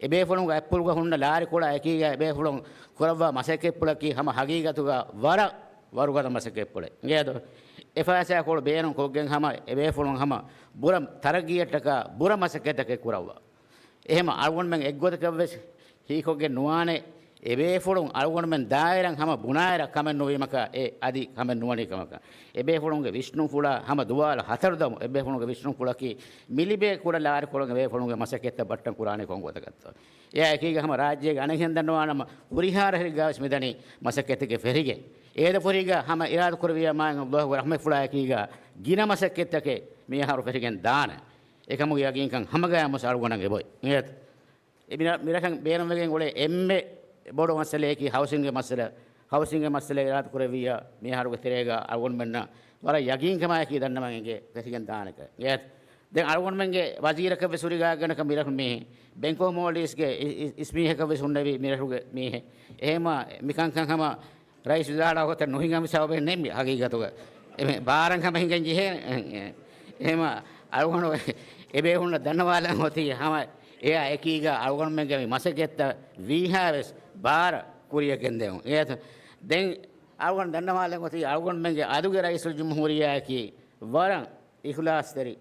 އެބޭފުޅުންގެ އަތްޕުޅުގަ ހުންނަ ލާރިކޮޅާ އެކީގަ އެބޭފުޅުން ކުރައްވާ މަސައްކަތްޕުޅަކީ ހަމަ ހަގީގަތުގަ ވަރަށް ވަރުގަދަ މަސައްކަތްޕުޅެއް. އިނގޭތޯ؟ އެފައިސާކޮޅު ބޭނުން ކޮށްގެން ހަމަ އެބޭފުޅުން ހަމަ ބުރަ ތަރައްގީއަށްޓަކާ ބުރަ މަސައްކަތްތަކެއް ކުރައްވާ. އެހެމަ އަޅުގަނޑުމެން އެއްގޮތަކަށްވެސް ހީކޮށްގެން ނުވާނެ، އެބޭފުޅުން އަޅުގަނޑުމެން ދާއިރަށް ހަމަ ބުނާއިރަށް ކަމެއް ނުވީމަކާ، އެ އަދި ކަމެއް ނުވަނީ ކަމަކަށް. އެބޭފުޅުންގެ ވިސްނުންފުޅާ ހަމަ ދުވާލު ހަތަރު ދަމު އެބޭފުޅުންގެ ވިސްނުންފުޅަކީ މިލިބޭ ކުޑަ ލާރިކޮޅުން އެބޭފުޅުންގެ މަސައްކަތްތައް ބައްޓަން ކުރާނީ ކޮންގޮތަކަށްތޯ؟ އެއާ އެކީގަ ހަމަ ރާއްޖޭގެ އަނެއްހެން ދަންނަވާނަމަ، ހުރިހާ ރަށެއްގަވެސް މިދަނީ މަސައްކަތްތަކެއް ފެށިގެން. އޭދަފުށީގަ ހަމަ އިރާދަކުރެއްވިއްޔާ މާތް ﷲ ގެ ރަޙްމަތްފުޅާ އެކީގަ ގިނަ މަސައްކަތްތަކެއް މިއަހަރު ފެށިގެން ދާނެ. އެކަމުގެ ޔަގީންކަން ހަމަގައިމުވެސް އަޅުގަނޑަށް އެބޮތް. އިނގޭތަ؟ އެ މިރަ-، މިރަށަށް ބޭނުންވެގެން އުޅޭ އެންމެ ބޮޑު މައްސަލައަކީ ހައުސިންގގެ މައްސަލަ. ހައުސިންގގެ މައްސަލަ އިރާދަކުރެއްވިއްޔާ މިއަހަރުގެ ތެރޭގަ އަޅުގަނޑުމެންނަށް ވަރަށް ޔަގީންކަމާއެކީ ދަންނަވަން އެނގޭ ފެށިގެން ދާނެކަން. އިނގޭތަ؟ ދެން އަޅުގަނޑުމެންގެ ވަޒީރަކަށްވެސް ހުރި ގާތްގަނޑަކަށް މިރަށު މީހެއް. ބެންކް އޮފް މޯލްޑިވްސްގެ އި-، އި-، އިސްމީހަކަށްވެސް ހުންނެވި މިރަށުގެ މީހެއް. އެހެމަ މިކަންކަން ހަމަ ރައީސް ވިދާޅުވާ ގޮތަށް ނުހިނގަން ސަބަބެއް ނެތް މި ހަގީގަތުގަ. އެމެ ބާރަށް ހަމަ ހިނގަން ޖެހޭނެ. އެހެމަ އަޅުގަނޑު އެބޭފުޅުންނަށް ދަންނަވާލަން އޮތީ ހަމަ އެއާ އެކީގަ އަޅުގަނޑުމެންގެ މި މަސައްކަތްތައް ވީހާވެސް ބާރަށް ކުރިއަށް ގެންދެވުން. އެއަތު ދެން އަޅުގަނޑު ދަންނަވާލަން އޮތީ އަޅުގަނޑުމެންގެ އަދުގެ ރައީސުލްޖުމްހޫރިއްޔާއަކީ ވަރަށް އިޚްލާޞްތެރި،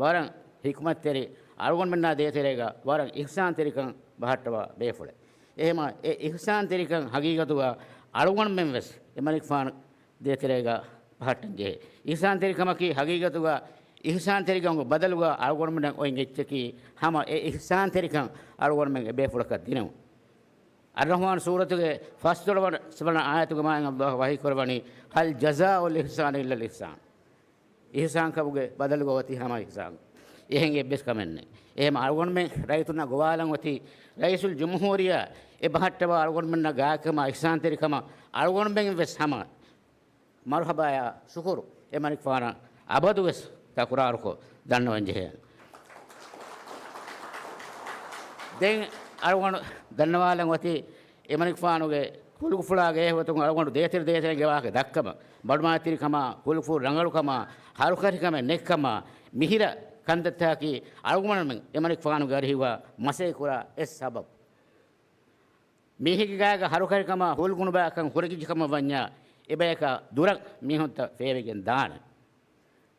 ވަރަށް ޙިކްމަތްތެރި، އަޅުގަނޑުމެންނާ ދޭތެރޭގަ ވަރަށް އިޙްސާންތެރިކަން ބަހައްޓަވާ ބޭފުޅެއް. އެހެމަ އެ އިޙްސާންތެރިކަން ހަގީގަތުގަ އަޅުގަނޑުމެން ވެސް އެމަނިކުފާނު ދޭތެރޭގަ ބަހައްޓަން ޖެހޭ. އިޙްސާންތެރިކަމަކީ ހަގީގަތުގަ އިޙްސާންތެރިކަމުގެ ބަދަލުގަ އަޅުގަނޑުމެންނަށް އޮތް އެއްޗަކީ ހަމަ އެ އިޙްސާންތެރިކަން އަޅުގަނޑުމެން އެބޭފުޅަކަށް ދިނުން. އައްރަޙްމާން ސޫރަތުގެ ފަސްދޮޅަވަނަ އާޔަތުގެ މާތް ﷲ ވަޙީކުރައްވަނީ، "هل جزاء الإحسان إلا الإحسان." އިޙްސާންކަމުގެ ބަދަލުގަ އޮތީ ހަމަ އިޙްސާން. އެހެން އެއްވެސް ކަމެއް ނެތް. އެހެން އަޅުގަނޑުމެން ރައްޔިތުންނާ ގޮވާލަން އޮތީ، ރައީސުލްޖުމްހޫރިއްޔާ އެ ބަހައްޓަވާ އަޅުގަނޑުމެންނަށް ގާތްކަމާ އިޙްސާންތެރިކަމަށް އަޅުގަނޑުމެން ވެސް ހަމަ މަރުޙަބާއާ ޝުކުރު އެމަނިކުފާނަށް އަބަދުވެސް ތަކުރާރުކޮށް ދަންނަވަން ޖެހޭ. ދެން އަޅުގަނޑު ދަންނަވާލަން އޮތީ އެމަނިކުފާނުގެ ހުލުގުފުޅާގެ އެހުވަތުން އަޅުގަނޑު ދޭތެރެ ދޭތެރެންގެ ވާހަކަ ދައްކަމަށް، ބަނޑުމައިތިރިކަމާ، ހުލުފުޅު ރަނގަޅުކަމާ، ހަރުކަށިކަމެއް ނެތްކަމާ، މިހިރަ ކަންތައްތަކަކީ އަޅުގަނޑުމެން އެމަނިކުފާނުގެ އަރިހުގަ މަސައްކަތް ކުރާ އެއް ސަބަބު. މީހެއްގެ ގާގަ ހަރުކަށިކަމާ ހުލްގުނުބާކަން ހުރެގިއްޖެކަމަށް ވަންޏާ، އެބަޔަކާ ދުރަށް މީހުންތައް ފޭވެގެން ދާނެ.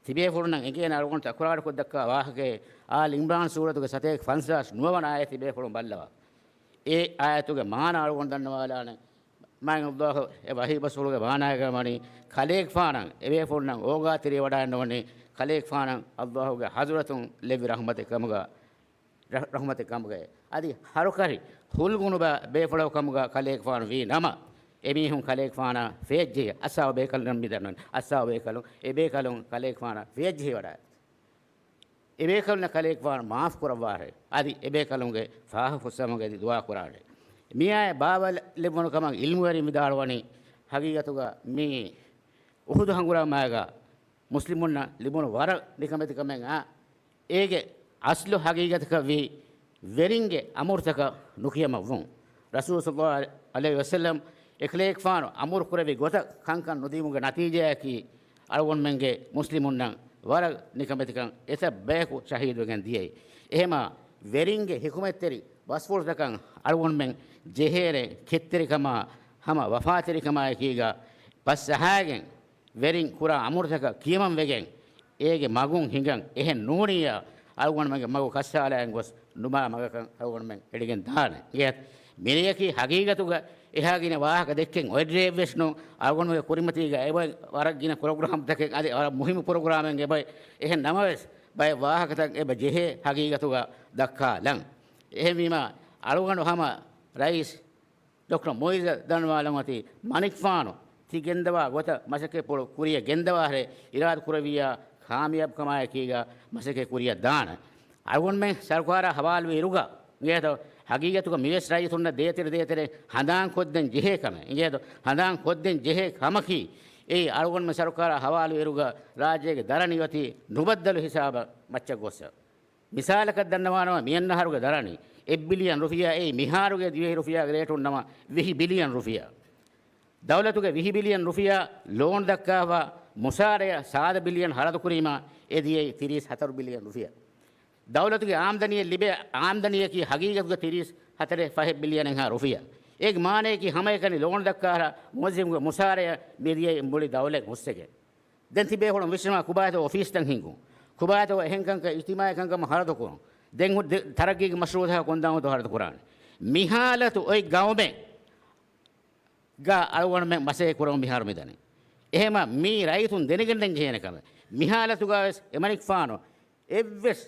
ތިބޭފުޅުންނަށް އެނގޭނެ އަޅުގަނޑު ތަކުރާރުކޮށްދައްކާ ވާހަކައެއް، އާލް އިމްރާން ސޫރަތުގެ ސަތޭކަ ފަންސާސް ނުވަވަނަ އާޔަތް ތިބޭފުޅުން ބައްލަވާ. އެ އާޔަތުގެ މާނަ އަޅުގަނޑު ދަންނަވާލާނެ. މާތް ﷲ އެ ވަޙީ ބަސްފުޅުގެ މާނައިގަ ވަނީ، ކަލޭގެފާނަށް އެބޭފުޅުންނަށް އޯގާތެރިވެވަޑައިގަންނަވަނީ، ކަލޭގެފާނަށް ﷲ ގެ ޙަޟްރަތުން ލެއްވި ރަޙްމަތެއް ކަމުގަ، ރަ-، ރަޙްމަތެއް ކަމުގައި. އަދި ހަރުކަށި ހުލްގުނުބާ ބޭފުޅަކު ކަމުގަ ކަލޭގެފާނު ވީ ނަމަ، އެމީހުން ކަލޭގެފާނާ ފޭއްޖެހި، އައްސާހު ބޭކަލުން މިދަންނަވަން، އައްސާހު ބޭކަލުން، އެ ބޭކަލުން ކަލޭގެފާނާ ފޭއްޖެހިވަޑައި. އެބޭކަލުންނަށް ކަލޭގެފާނު މާފު ކުރައްވާށޭ. އަދި އެބޭކަލުންގެ ފާހަގަ ފުއްސަމުގެ އަދި ދުޢާ ކުރާށޭ. މިއާއެއް ބާވައިލެއްވުނު ކަމަށް ޢިލްމުވެރިން ވިދާޅުވަނީ، ޙަޤީޤަތުގަ މީ އުޙުދު ހަނގުރާމާގަ މުސްލިމުންނަށް ލިބުނު ވަރަށް ނިކަމެތިކަމެއް އާ، އޭގެ އަސްލު ޙަޤީޤަތަކަށް ވީ ވެރިންގެ އަމުރުތަކަށް ނުކިޔަމަށްވުން. ރަސޫލު ޞައްލައްލާހު ޢަލައިހި ވަސައްލަމް އެކަލޭގެފާނު އަމުރު ކުރެއްވި ގޮތަށް ކަންކަން ނުދިއުމުގެ ނަތީޖާއަކީ، އަޅުގަނޑުމެންގެ މުސްލިމުންނަށް ވަރަށް ނިކަމެތިކަން އެތައް ބަޔަކު ޝަހީދުވެގެން ދިޔައީ. އެހެމާ ވެރިންގެ ހިކުމަތްތެރި ބަސްފުޅުތަކަށް އަޅުގަނޑުމެން ޖެހޭނެ ކެތްތެރިކަމާ ހަމަ ވަފާތެރިކަމާއެކީގަ ބަސް އަހާގެން ވެރިން ކުރާ އަމުރުތަކަށް ކިޔަމަން ވެގެން، އޭގެ މަގުން ހިނގަން އެހެން ނޫނިއްޔާ އަޅުގަނޑުމެންގެ މަގު ކައްސާލައިގެން ގޮސް ނުބާ މަގަކަށް އަޅުގަނޑުމެން އެޅިގެން ދާނެ. އެ މިރެޔަކީ ހަގީގަތުގަ އެހާ ގިނަ ވާހަކަ ދެއްކެން އޮތްރޭއްވެސް ނޫން. އަޅުގަނޑުމެންގެ ކުރިމަތީގަ އެބައި ވަރަށް ގިނަ ޕްރޮގްރާމްތަކެއް އަދި ވަރަށް މުހިއްމު ޕްރޮގްރާމެއް އެބައި. އެހެން ނަމަވެސް، ބައެއް ވާހަކަތައް އެބަ ޖެހޭ ހަގީގަތުގަ ދައްކާލަން. އެހެންވީމާ، އަޅުގަނޑު ހަމަ ރައީސް ޑޮކްޓަރ މުއިއްޒަށް ދަންނަވާލަން އޮތީ، މަނިކުފާނު ތި ގެންދަވާ ގޮތަށް މަސައްކަތްޕުޅު ކުރިޔަށް ގެންދަވާހެރޭ، އިރާދަ ކުރެއްވިއްޔާ ކާމިޔާބުކަމާއެކީގަ މަސައްކަތް ކުރިޔަށް ދާނެ. އަޅުގަނޑުމެން ސަރުކާރާ ހަވާލުވި އިރުގަ އިނގޭތޯ، ހަގީގަތުގަ މިވެސް ރައްޔިތުންނަށް ދޭތެރެ ދޭތެރެ ހަނދާން ކޮށްދޭން ޖެހޭ ކަމެއް. އިނގޭތޯ، ހަނދާން ކޮށްދޭން ޖެހޭ ކަމަކީ، އެއީ އަޅުގަނޑުމެން ސަރުކާރާ ހަވާލުވި އިރުގަ ރާއްޖޭގެ ދަރަނި އޮތީ ނުބައްދަލު ހިސާބަށް މައްޗަށް ގޮއްސަ. މިސާލަކަށް ދަންނަވާނަމަ، މިއަންނަ އަހަރުގެ ދަރަނި އެއް ބިލިއަން ރުފިޔާ، އެއީ މިހާރުގެ ދިވެހި ރުފިޔާގެ ރޭޓުން ނަމަ ވިހި ބިލިއަން ރުފިޔާ. ދައުލަތުގެ ވިހި ބިލިއަން ރުފިޔާ ލޯން ދައްކާފަ މުސާރަޔަށް ސާދަ ބިލިއަން ހަރަދު ކުރީމާ އެ ދިޔައީ ތިރީސް ހަތަރު ބިލިއަން ރުފިޔާ. ދައުލަތުގެ އާމްދަނީއެއް ލިބޭ އާމްދަނީއަކީ ހަގީގަތުގަ ތިރީސް ހަތަރެއް ފަހެއް ބިލިއަނެއްހާ ރުފިޔާ. އޭގެ މާނަޔަކީ ހަމައެކަނި ލޯން ދައްކާހަރަ މުވައްޒިފުގެ މުސާރަޔަށް މި ދިޔައީ މުޅި ދައުލަތް ހުސްވެގެން. ދެން ތިބޭފުޅުން ވިސްނަމާ، ކުބާތޯ އޮފީސްތައް ހިންގުން، ކުބާތޯ އެހެން ކަންކަން އިޖްތިމާޢީ ކަންކަމަށް ހަރަދު ކުރުން. ދެން ހު-، ދެ-، ތަރައްގީގެ މަޝްރޫޢުތަކަށް ކޮންދާން ހަރަދު ކުރާނެ. މި ހާލަތު އޮތް ގައުމެއް ގަ އަޅުގަނޑުމެން މަސައްކަތް ކުރަމުން މިހާރު މިދަނީ. އެހެމަ މީ ރައްޔިތުން ދެނެގެންނެން ޖެހޭނެ ކަމެއް. މިހާލަތުގަ ވެސް އެމަނިކުފާނު އެއްވެސް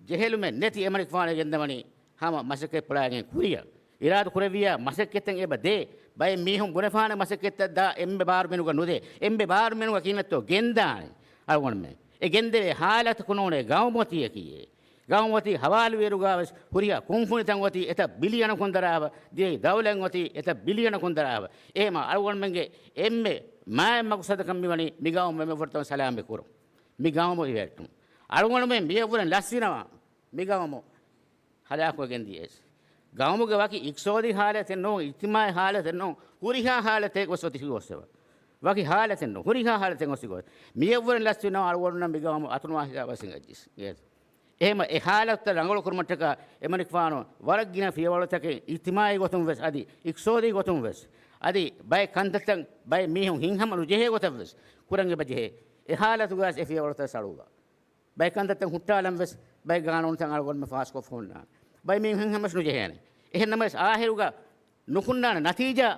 ޖެހެލުމެއް ނެތި އެމަނިކުފާނު ގެންދަވަނީ ހަމަ މަސައްކަތް ޕުޅާގެން ކުރިޔަށް. އިރާދަ ކުރެއްވިޔާ މަސައްކަތްތައް އެބަ ދޭ. ބައެއް މީހުން ބުނެފާނެ މަސައްކަތްތައް ދާ އެންމެ ބާރުމެނުގަ ނުދޭ. އެންމެ ބާރުމެނުގަ ކިހިނެއްތޯ ގެންދާނެ އަޅުގަނޑުމެން. އެ ގެންދެވޭ ހާލަތަކު ނޫނޭ ގައުމު އޮތީއަކީ އެ. ގައުމު އޮތީ ހަވާލުވިއިރުގަ ވެސް ހުރިހާ ކުންފުނިތައް އޮތީ އެތައް ބިލިއަނަކުން ދަރާފަ، ދިވެހި ދައުލަތް އޮތީ އެތައް ބިލިއަނަކުން ދަރާފަ. އެހެމަ އަޅުގަނޑުމެންގެ އެންމެ މާތް މަގުސަދަކަށް މިވަނީ މި ގައުމު އެންމެ ފުރަތަމަ ސަލާމަތް ކުރުން. މި ގައުމު އިވެއްޓުން. އަޅުގަނޑުމެން މިއަށްވުރެން ލަސްވިނަމަ މި ގައުމު ހަލާކުވެގެން ދިޔައީސް. ގައުމުގެ ވަކި އިޤްތިޞާދީ ހާލަތެއް ނޫން، އިޖްތިމާޢީ ހާލަތެއް ނޫން، ހުރިހާ ހާލަތެއް ގޮސް އޮތި ގޮސް އެބަ. ވަކި ހާލަތެއް ނޫން، ހުރިހާ ހާލަތެއް ގޮސް ގޮސް. މިއަށްވުރެން ލަސްވިނަމަ އަޅުގަނޑުންނަށް މި ގައުމު އަތުނުވާ ހިސާބަށް ހިނގައްޖިސް. އެހެމަ އެ ހާލަތުތައް ރަނގަޅު ކުރުމަށްޓަކާ އެމަނިކުފާނު ވަރަށް ގިނަ ފިޔަވަޅުތަކެއް އިޖްތިމާޢީ ގޮތުން ވެސް އަދި އިޤްތިޞާދީ ގޮތުން ވެސް އަދި ބައެއް ކަންތައްތައް ބައެއް މީހުން ހިތްހަމަ ނުޖެހޭ ގޮތަށް ވެސް ކުރަން އެބަ ޖެހޭ. އެ ހާލަތުގައި އެ ފިޔަވަޅުތައް ސަޅުވާ. ބައެއް ކަންތައްތައް ހުއްޓާލަން ވެސް ބައެއް ގާނޫނުތައް އަޅުގަނޑުމެން ފާސްކޮށް ހުންނާނެ. ބައެއް މީހުން ހިތްހަމަވެސް ނުޖެހޭނެ. އެހެން ނަމަވެސް އާޚިރުގަ ނުކުންނާނެ ނަތީޖާ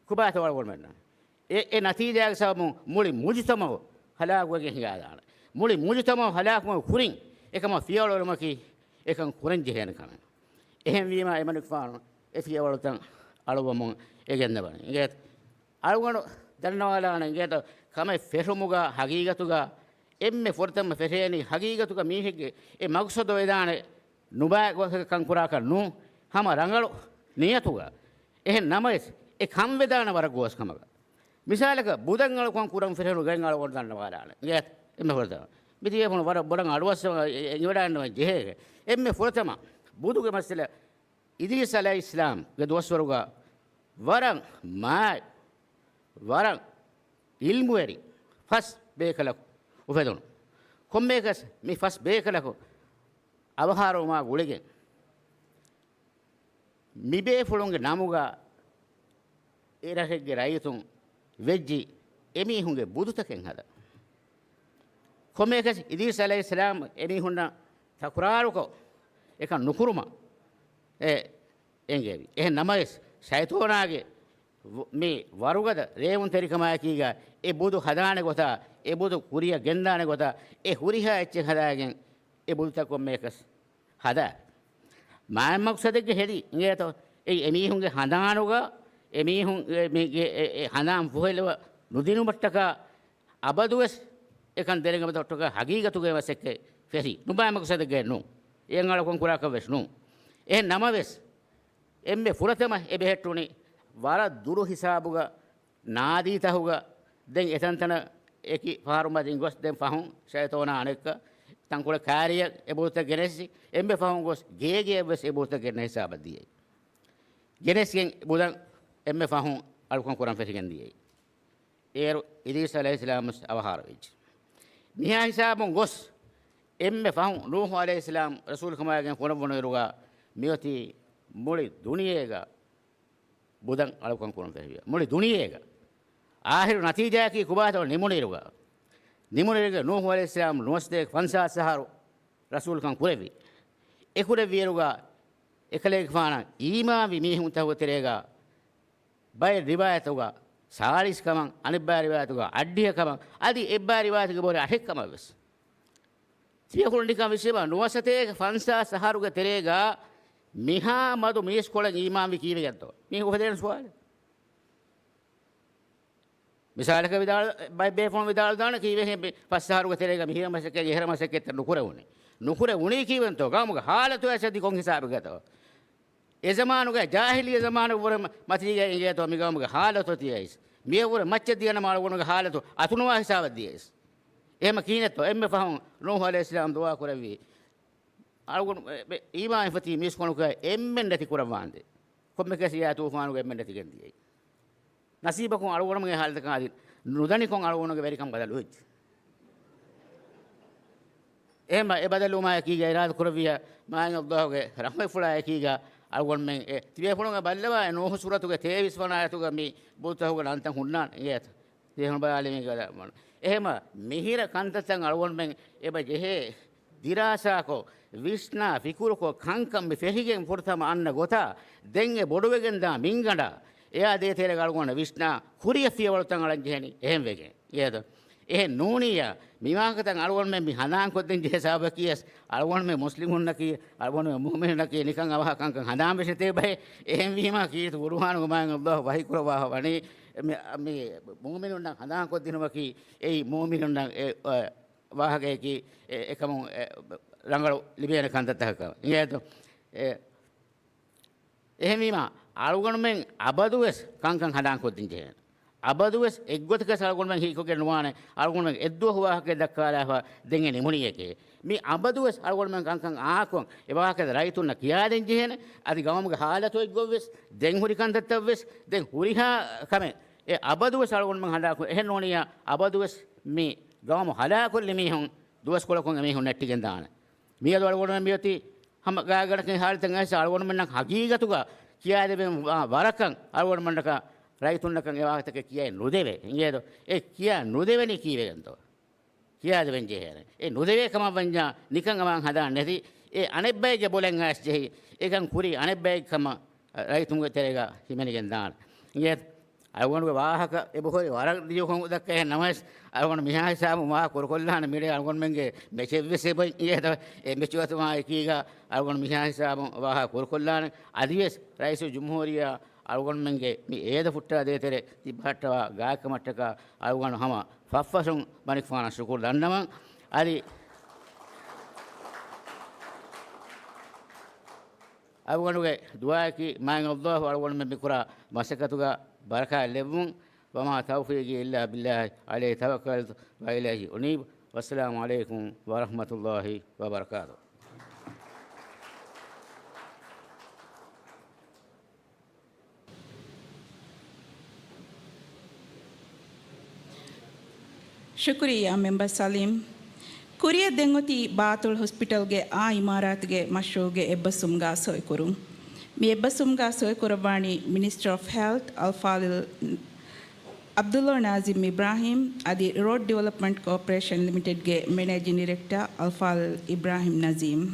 ކުބާތޯ އަޅުގަނޑުމެންނަށް. އެ، އެ ނަތީޖާގެ ސަބަބުން މުޅި މުޖުތަމަޢު ހަލާކުވެގެން ހިނގާދާނެ. މުޅި މުޖުތަމަޢު ހަލާކުވުމުގެ ކުރިން އެކަމަށް ފިޔަވަޅު އެޅުމަކީ އެކަން ކުރަން ޖެހޭނެ ކަމެއް. އެހެންވީމާ އެމަނިކުފާނު އެ ފިޔަވަޅުތައް އަޅުވަމުން އެ ގެންދަވަނީ. އިނގޭތަ؟ އަޅުގަނޑު ދަންނަވާލާނެ އިނގޭތޯ، ކަމެއް ފެށުމުގަ ހަގީގަތުގަ އެންމެ ފުރަތަމަ ފެށޭނީ ހަގީގަތުގަ މީހެއްގެ އެ މަގުސަދު ވެދާނެ ނުބައި ގޮތަކަށް ކަންކުރާކަށް ނޫން، ހަމަ ރަނގަޅު ނިޔަތުގަ. އެހެން ނަމަވެސް އެ ކަން ވެދާނެ ވަރަށް ގޯސް ކަމަކަށް. މިސާލަކަށް ބުދަށް އަޅުކަން ކުރަން ފެށުނު ގޮތް އަޅުގަނޑު ދަންނަވާލާނެ. އިނގޭތަ؟ އެންމެ ފުރަތަމަ މި ތިބޭފުޅުން ވަރަށް ބޮޑަށް އަޑުއައްސަވަ އެ، އެ، އެނގިވަޑައިގަންނަވަން ޖެހޭ. އެންމެ ފުރަތަމަ ބުދުގެ މައްސަލަ އިދްރީސް ޢަލައިހިއްސަލާމްގެ ދުވަސްވަރުގަ ވަރަށް މާތް، ވަރަށް ޢިލްމުވެރި ފަސް ބޭކަލަކު އުފެދުނު. ކޮންމެއަކަސް މި ފަސް ބޭކަލަކު އަވަހާރަވުމާ ގުޅިގެން މިބޭފުޅުންގެ ނަމުގަ އެ ރަށެއްގެ ރައްޔިތުން ވެއްޖި އެމީހުންގެ ބުދުތަކެއް ހަދާ. ކޮންމެއަކަސް އިދްރީސް ޢަލައިހިއްސަލާމް އެމީހުންނަށް ތަކުރާރުކޮށް އެކަން ނުކުރުމަށް އެ އެނގޭވި. އެހެން ނަމަވެސް، ޝައިޠޯނާގެ ވ-، މި ވަރުގަދަ ރޭވުންތެރިކަމާއެކީގަ އެ ބުދު ހަދާނެ ގޮތާ، އެ ބުދު ކުރިއަށް ގެންދާނެ ގޮތާ، އެ ހުރިހާ އެއްޗެއް ހަދާގެން އެ ބުދުތައް ކޮންމެއަކަސް ހަދާ. މާތް މަގުސަދެއްގެ ހެދި އިނގޭތޯ؟ އެއީ އެމީހުންގެ ހަނދާނުގަ، އެމީހުން އެ، މީގެ އެ، އެ ހަނދާން ފުހެލަވަ ނުދިނުމަށްޓަކާ އަބަދުވެސް އެކަން ދެރަނގަމަތޮށްޓަކާ ހަގީގަތުގައި މަސައްކަތް ފެށި ނުބާ މަގުސަދެއްގައެއް ނޫން. އެއަށް އަޅުކަން ކުރާކަށް ވެސް ނޫން. އެހެން ނަމަވެސް، އެންމެ ފުރަތަމަ އެ ބެހެއްޓުނީ ވަރަށް ދުރު ހިސާބުގަ ނާދީތަހުގަ ދެން އެތަންތަނަށް އެކި ފަހަރު މަތިން ގޮސް ދެން ފަހުން ޝައިޠޯނާ އަނެއްކާ ތަންކޮޅެއް ކާރިއަށް އެ ބުދުތައް ގެނެސް، އެންމެ ފަހުން ގޮސް ގޭގެއަށް ވެސް އެ ބުދުތައް ގެންނަ ހިސާބަށް ދިޔައީ. ގެނެސްގެން ބުދަން އެންމެ ފަހުން އަޅުކަން ކުރަން ފެށިގެން ދިޔައީ. އޭރު އިދްރީސް ޢަލައިހިއްސަލާމް ވެސް އަވަހާރަވެއްޖެ. މިހާ ހިސާބުން ގޮސް، އެންމެ ފަހުން ނޫޙު ޢަލައިހިއްސަލާމް ރަސޫލުކަމާގެން ފޮނުއްވުނުއިރުގަ މިއޮތީ މުޅި ދުނިޔޭގަ ބުދަން އަޅުކަން ކުރުން ފެށިއްޔާ. މުޅި ދުނިޔޭގަ. އާޚިރު ނަތީޖާއަކީ ކޮބާތޯ ނިމުނުއިރުގަ. ނިމުނުއިރުގަ ނޫޙު ޢަލައިހިއްސަލާމް ނުވަސަތޭކަ ފަންސާސް އަހަރު ރަސޫލުކަން ކުރެއްވި. އެކުރެއްވިއިރުގަ އެކަލޭގެފާނަށް އީމާންވި މީހުންތަކުގެ ތެރޭގަ ބައެއް ރިވާޔަތުގަ ސާޅީސް ކަމަށް، އަނެއްބައި ރިވާޔަތުގަ އައްޑިހަ ކަމަށް، އަދި އެއްބައި ރިވާޔަތުގަ ބޮޑެ އަށެއް ކަމަށް ވެސް. ތިޔަކުޅު ނިކަން ވިސްނަބަ، ނުވަސަތޭކަ ފަންސާސް އަހަރުގެ ތެރޭގަ މިހާ މަދު މީސްކޮޅެއް އީމާންވި ކީއްވެގެންތޯ؟ މީ އުފެދޭނެ ސުވާލެއް. މިސާލަކަށް ވިދާޅު، ބައެއް ބޭފުޅުން ވިދާޅުދާނެ ކީއްވެހޭ މި ފަސް އަހަރުގެ ތެރޭގަ މިހިރަ މަސައްކަތް އެހެރަ މަސައްކަތްތައް ނުކުރެވުނީ. ނުކުރެވުނީ ކީއްވެންތޯ؟ ގައުމުގެ ހާލަތު އައިސް އަދި ކޮން ހިސާބެއްގަތޯ؟ އެ ޒަމާނުގަ ޖާހިލިއްޔަ ޒަމާނުގެ ވުރެ މަ-، މަތީގަ އިނގޭތޯ މި ގައުމުގެ ހާލަތު ތިޔައިސް. މިއަށްވުރެ މައްޗަށް ދިޔަނަމަ އަޅުގަނޑުގެ ހާލަތު އަތުނުވާ ހިސާބަށް ދިޔައިސް. އެހެމަ ކީނެތޯ އެންމެ ފަހުން ނޫޙު ޢަލައިހިއްސަލާމް ދުޢާ ކުރެއްވީ. އަޅުގަނޑު އެ، އެ، އީމާން ފަތީ މީސްކޮޅުގަ އެންމެން ނެތި ކުރައްވާނދޭ. ކޮންމެ ކަސް އެއާ ތޫފާނުގަ އެންމެން ނެތިގެން ދިޔައީ. ނަސީބަކުން އަޅުގަނޑުމެންގެ ހާލަތަކަށް އަދި ނުދަނިކޮށް އަޅުގަނޑުގެ ވެރިކަން ބަދަލުވެއްޖެ. އެހެމަ އެ ބަދަލުވުމާއެކީގަ އިރާދަ ކުރެއްވިޔާ މާތް ﷲގެ ރަޙްމަތްފުޅާއެކީގަ އަޅުގަނޑުމެން އެ ތިބޭފުޅުން ބައްލަވާ އެ ނޫޙު ސޫރަތުގެ ތޭވީސް ވަނަ އާޔަތުގަ މި ބުދުތަކުގެ ނަންތައް ހުންނާނެ އިނގޭތަ؟ ތިބޭފުޅުން ބަލާލީމޭ ގަދަ ވަން. އެހެމަ މިހިރަ ކަންތައްތައް އަޅުގަނޑުމެން އެބަ ޖެހޭ ދިރާސާކޮށް، ވިސްނާ، ފިކުރުކޮށް، ކަންކަން މި ފެށިގެން ފުރަތަމަ އަންނަ ގޮތާ، ދެން އެ ބޮޑުވެގެންދާ މިންގަނޑާ، އެއާ ދޭތެރޭގަ އަޅުގަނޑަށް ވިސްނާ، ކުރިއަށް ފިޔަވަޅުތައް އަޅަން ޖެހެނީ. އެހެން ވެގެން. އޭދަ. އެހެން ނޫނިއްޔާ، މި ވާހަކަތައް އަޅުގަނޑުމެން މި ހަނދާންކޮށްދޭން ޖެހޭ ސަބަބަކީ އަޅުގަނޑުމެން މުސްލިމުންނަކީ، އަޅުގަނޑުމެން މުއުމިނުންނަކީ ނިކަން އަވަހަކަށް ހަނދާންވެސް ނެތޭ ބައެއް. އެހެންވީމާ ކީރިތި ޤުރުއާނުގަ މާތް ﷲ ވަޙީކުރައްވާފަ ވަނީ، މި، މި މުއުމިނުންނަށް ހަނދާންކޮށްދިނުމަކީ، އެއީ މުއުމިނުންނަށް އެ، އެ، ވާހަކަޔަކީ އެ، އެކަމުން އެ، ރަނގަޅު ލިބޭނެ ކަންތައްތަކަކަށް އިނގޭތޯ؟ އެ، އެހެންވީމާ، އަޅުގަނޑުމެން އަބަދުވެސް ކަންކަން ހަނދާންކޮށްދިން ޖެހޭނެ. އަބަދުވެސް އެއްގޮތަކަސް އަޅުގަނޑުމެން ހީކޮށްގެން ނުވާނެ، އަޅުގަނޑުމެން އެއްދުވަހު ވާހަކައެއް ދައްކާލާފަ ދެން އެ ނިމުނީއެކޭ. މި އަބަދުވެސް އަޅުގަނޑުމެން ކަންކަން އާކޮށް، އެ ވާހަކަ ރައްޔިތުންނަށް ކިޔާދޭން ޖެހޭނެ. އަދި ގައުމުގެ ހާލަތު އެއްގޮތްވެސް، ދެން ހުރި ކަންތައްތައްވެސް، ދެން ހުރިހާ ކަމެއް އެ އަބަދުވެސް އަޅުގަނޑުމެން ހަނދާންކޮށް، އެހެން ނޫނިއްޔާ އަބަދުވެސް މި ގައުމު ހަލާކުވެލި މީހުން ދުވަސްކޮޅަކުން އެމީހުން ނެއްޓިގެން ދާނެ. މިއަދު އަޅުގަނޑުމެން މިއޮތީ ހަމަ ގާތްގަނޑަކަށް ހާލަތެއް އައިސް އަޅުގަނޑުމެންނަށް ހަގީގަތުގަ ކިޔާދެވެން ވާ ވަރަކަށް އަޅުގަނޑުމެންނަކަށް ރައްޔިތުންނަކަށް އެ ވާހަކަތަކެއް ކިޔައެއް ނުދެވޭ. އިނގޭދޯ؟ އެ ކިޔާ ނުދެވެނީ ކީއްވެގެންތޯ؟ ކިޔާދެވެން ޖެހޭނެ. އެ ނުދެވޭ ކަމަށް ވަންޏާ ނިކަން އަވަން ހަނދާން ނެތި، އެ އަނެއްބައެއްގެ ބޮލެއް އައިސް ޖެހި، އެކަން ކުރީ އަނެއްބައެއް ކަމަށް ރައްޔިތުންގެ ތެރޭގަ ހިމެނިގެން ދާނެ. އިނގޭތޯ؟ އަޅުގަނޑުގެ ވާހަކަ އެބަހުރި ވަރަށް ރިޔުކޮށް ދައްކައެއް ނަމަވެސް، އަޅުގަނޑު މިހާ ހިސާބުން ވާހަކަ ކުރުކޮށްލާނެ މިރޭ އަޅުގަނޑުމެންގެ މެޗެއްވެސް އެބައި އިނގޭތޯ؟ އެ މެޗުވަތުމާ އެކީގަ އަޅުގަނޑު މިހާ ހިސާބުން ވާހަކަ ކުރުކޮށްލާނެ. އަދިވެސް ރައީސުލްޖުމްހޫރިއްޔާ އަޅުގަނޑުމެންގެ މި އޭދަ ފުއްޓާ ދޭތެރޭ ތިބަހައްޓަވާ ގާތްކަމަށްޓަކާ އަޅުގަނޑު ހަމަ ފަށްފަށުން މަނިކުފާނަށް ޝުކުރު ދަންނަވަން. އަދި އަޅުގަނޑުގެ ދުޢާއަކީ މާތް ﷲ އަޅުގަނޑުމެން މިކުރާ މަސައްކަތުގަ ބަރަކާތް ލެއްވުން. وما توفيقي إلا بالله عليه توكلت وإليه أنيب. والسلام عليكم ورحمة الله وبركاته. ޝުކުރިއްޔާ މެމްބަރ ސަލީމް. ކުރިއަށް ދެން އޮތީ ބާތުލް ހޮސްޕިޓަލްގެ އާ އިމާރާތުގެ މަޝްރޫޢުގެ އެއްބަސްވުމުގަ ސޮއިކުރުން. މި އެއްބަސްވުމުގަ ސޮއިކުރައްވާނީ މިނިސްޓަރ އޮފް ހެލްތް އަލްފާޟިލް ޢަބްދުﷲ ނާޒިމް އިބްރާހީމް އަދި ރޯޑް ޑިވެލޮޕްމަންޓް ކޯޕަރޭޝަން ލިމިޓެޑްގެ މެނޭޖިން ޑިރެކްޓަރ އަލްފާޟިލް އިބްރާހީމް ނަޒީމް.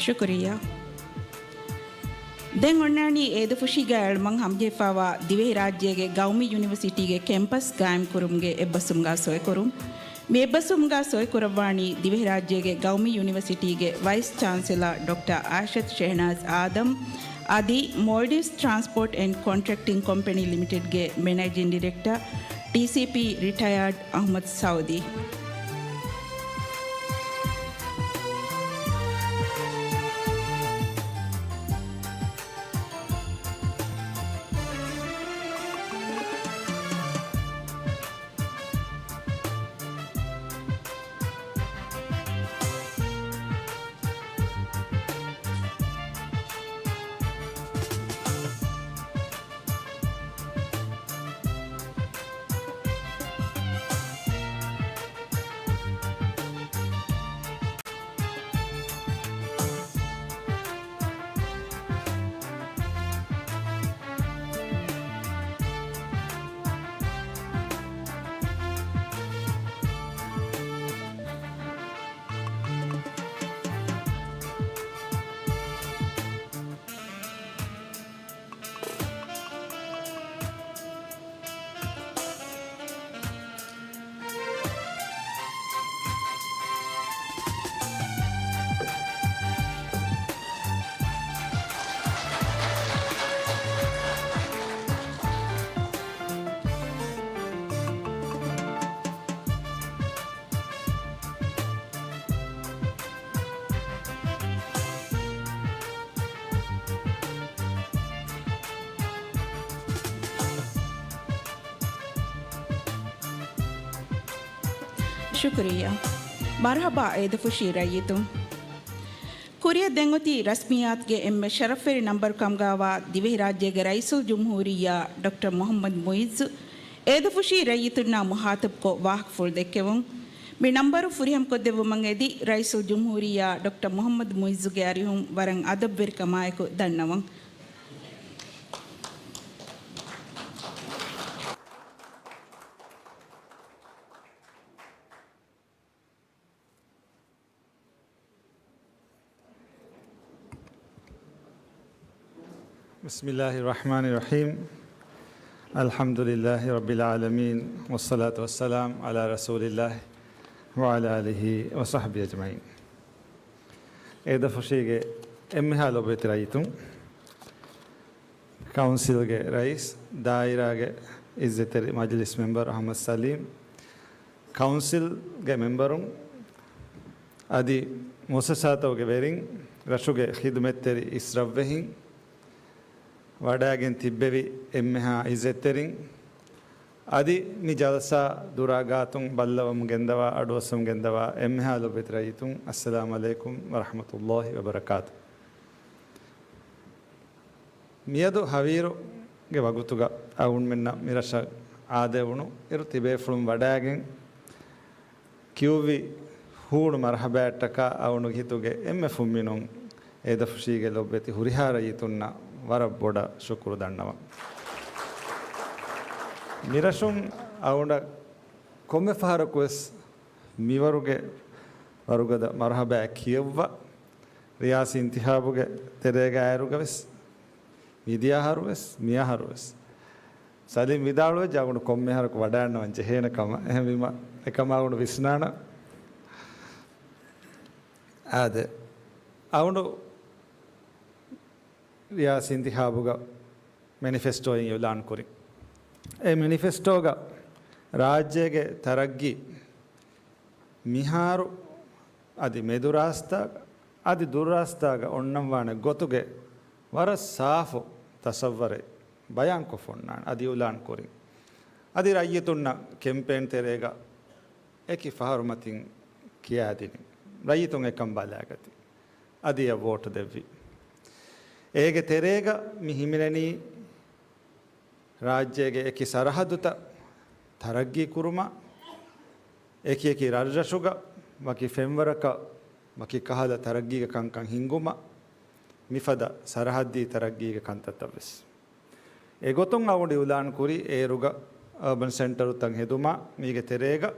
ޝުކުރިއްޔާ. ދެން އޮންނާނީ އޭދަފުށީގައި އަޅުމަން ހަމަޖެހިފައިވާ ދިވެހިރާއްޖޭގެ ގައުމީ ޔުނިވަރސިޓީގެ ކެމްޕަސް ގާއިމްކުރުމުގެ އެއްބަސްވުމުގަ ސޮއިކުރުން. މި އެއްބަސްވުމުގަ ސޮއިކުރައްވާނީ ދިވެހިރާއްޖޭގެ ގައުމީ ޔުނިވަރސިޓީގެ ވައިސް ޗާންސެލާ ޑޮކްޓަރ އާއިޝަތު ޝެހްނާޒް އާދަމް އަދި މޯލްޑިވްސް ޓްރާންސްޕޯޓް އެންޑް ކޮންޓްރެކްޓިން ކޮމްޕެނީ ލިމިޓެޑްގެ މެނޭޖިން ޑިރެކްޓަރ، ޓީސީޕީ، ރިޓަޔާޑް އަޙްމަދު ސައުދީ. ޝުކުރިއްޔާ. މަރުޙަބާ އޭދަފުށީ ރައްޔިތުން. ކުރިއަށް ދެން އޮތީ ރަސްމިއްޔާތުގެ އެންމެ ޝަރަފްވެރި ނަންބަރު ކަމުގައިވާ ދިވެހިރާއްޖޭގެ ރައީސުލްޖުމްހޫރިއްޔާ ޑޮކްޓަރ މުޙައްމަދު މުޢިއްޒު އޭދަފުށީ ރައްޔިތުންނާ މުޚާޠަބުކޮށް ވާހަކަފުޅު ދެއްކެވުން. މި ނަންބަރު ފުރިހަމަކޮށްދެއްވުމަށް އެދި ރައީސުލްޖުމްހޫރިއްޔާ ޑޮކްޓަރ މުޙައްމަދު މުޢިއްޒުގެ އަރިހުން ވަރަށް އަދަބުވެރިކަމާއެކު ދަންނަވަން. بسم الله الرحمن الرحيم. الحمد لله رب العالمين، والصلاة والسلام على رسول الله وعلى آله وصحبه أجمعين. އޭދަފުށީގެ އެންމެހާ ލޮބުވެތި ރައްޔިތުން، ކައުންސިލްގެ ރައީސް، ދާއިރާގެ އިއްޒަތްތެރި މަޖިލިސް މެމްބަރު އަޙްމަދު ސަލީމް، ކައުންސިލްގެ މެމްބަރުން އަދި މުއައްސަސާތަކުގެ ވެރިން، ރަށުގެ ޚިދުމަތްތެރި އިސްރަށްވެހިން، ވަޑައިގެން ތިއްބެވި އެންމެހާ އިއްޒަތްތެރިން، އަދި މި ޖަލްސާ ދުރާ ގާތުން ބައްލަވަމުން ގެންދަވާ، އަޑުއައްސަމުން ގެންދަވާ އެންމެހާ ލޮބުވެތި ރައްޔިތުން، އައްސަލާމު ޢަލައިކުމް ވަރަޙްމަތުﷲި ވަބަރަކާތު. މިއަދު ހަވީރުގެ ވަގުތުގަ އަޅުގަނޑުމެންނަށް މިރަށަށް އާދައެވުނު އިރު ތިބޭފުޅުން ވަޑައިގެން ކިޔުއްވި ހޫނު މަރުޙަބާއަށްޓަކާ އަޅުގަނޑުގެ ހިތުގެ އެންމެ ފުންމިނުން އޭދަފުށީގެ ލޮބުވެތި ހުރިހާ ރައްޔިތުންނަށް ވަރަށް ބޮޑަށް ޝުކުރު ދަންނަވަން. މިރަށުން އަޅުގަނޑަށް ކޮންމެ ފަހަރަކުވެސް މިވަރުގެ ވަރުގަދަ މަރުޙަބާއެއް ކިޔައްވާ، ރިޔާސީ އިންތިޚާބުގެ ތެރޭގައި އޭރުގަވެސް، މިދިޔަ އަހަރުވެސް، މިއަހަރުވެސް. ސަލީމް ވިދާޅުވެއްޖެ އަޅުގަނޑު ކޮންމެ އަހަރަކު ވަޑައިގަންނަވަން ޖެހޭނެ ކަމަށް. އެހެންވީމަ، އެކަމާ އަޅުގަނޑު ވިސްނާނަން. އާދެ، އަޅުގަނޑު ރިޔާސީ އިންތިޚާބުގަ މެނިފެސްޓޯއިން އިއުލާން ކުރި. އެ މެނިފެސްޓޯގަ ރާއްޖޭގެ ތަރައްގީ މިހާރު އަދި މެދުރާސްތާގަ އަދި ދުރުރާސްތާގަ އޮންނަންވާނެ ގޮތުގެ ވަރަށް ސާފު ތަސައްވަރެއް ބަޔާންކޮށްފަ އޮންނާނެ އަދި އިއުލާން ކުރިން. އަދި ރައްޔިތުންނަށް ކެމްޕޭން ތެރޭގަ އެކި ފަހަރު މަތިން ކިޔާދިނިން. ރައްޔިތުން އެކަން ބަލާގަތީ. އަދި އެ ވޯޓު ދެއްވި. އޭގެ ތެރޭގަ މި ހިމެނެނީ ރާއްޖޭގެ އެކި ސަރަހައްދުތައް ތަރައްގީ ކުރުމަށް، އެކި އެކި ރަށްރަށުގަ ވަކި ފެންވަރަކަށް ވަކި ކަހަލަ ތަރައްގީގެ ކަންކަން ހިންގުމަށް، މިފަދަ ސަރަހައްދީ ތަރައްގީގެ ކަންތައްތައްވެސް. އެގޮތުން އަޅުގަނޑު އިއުލާން ކުރީ އޭރުގަ އަރބަން ސެންޓަރުތައް ހެދުމާ، މީގެ ތެރޭގަ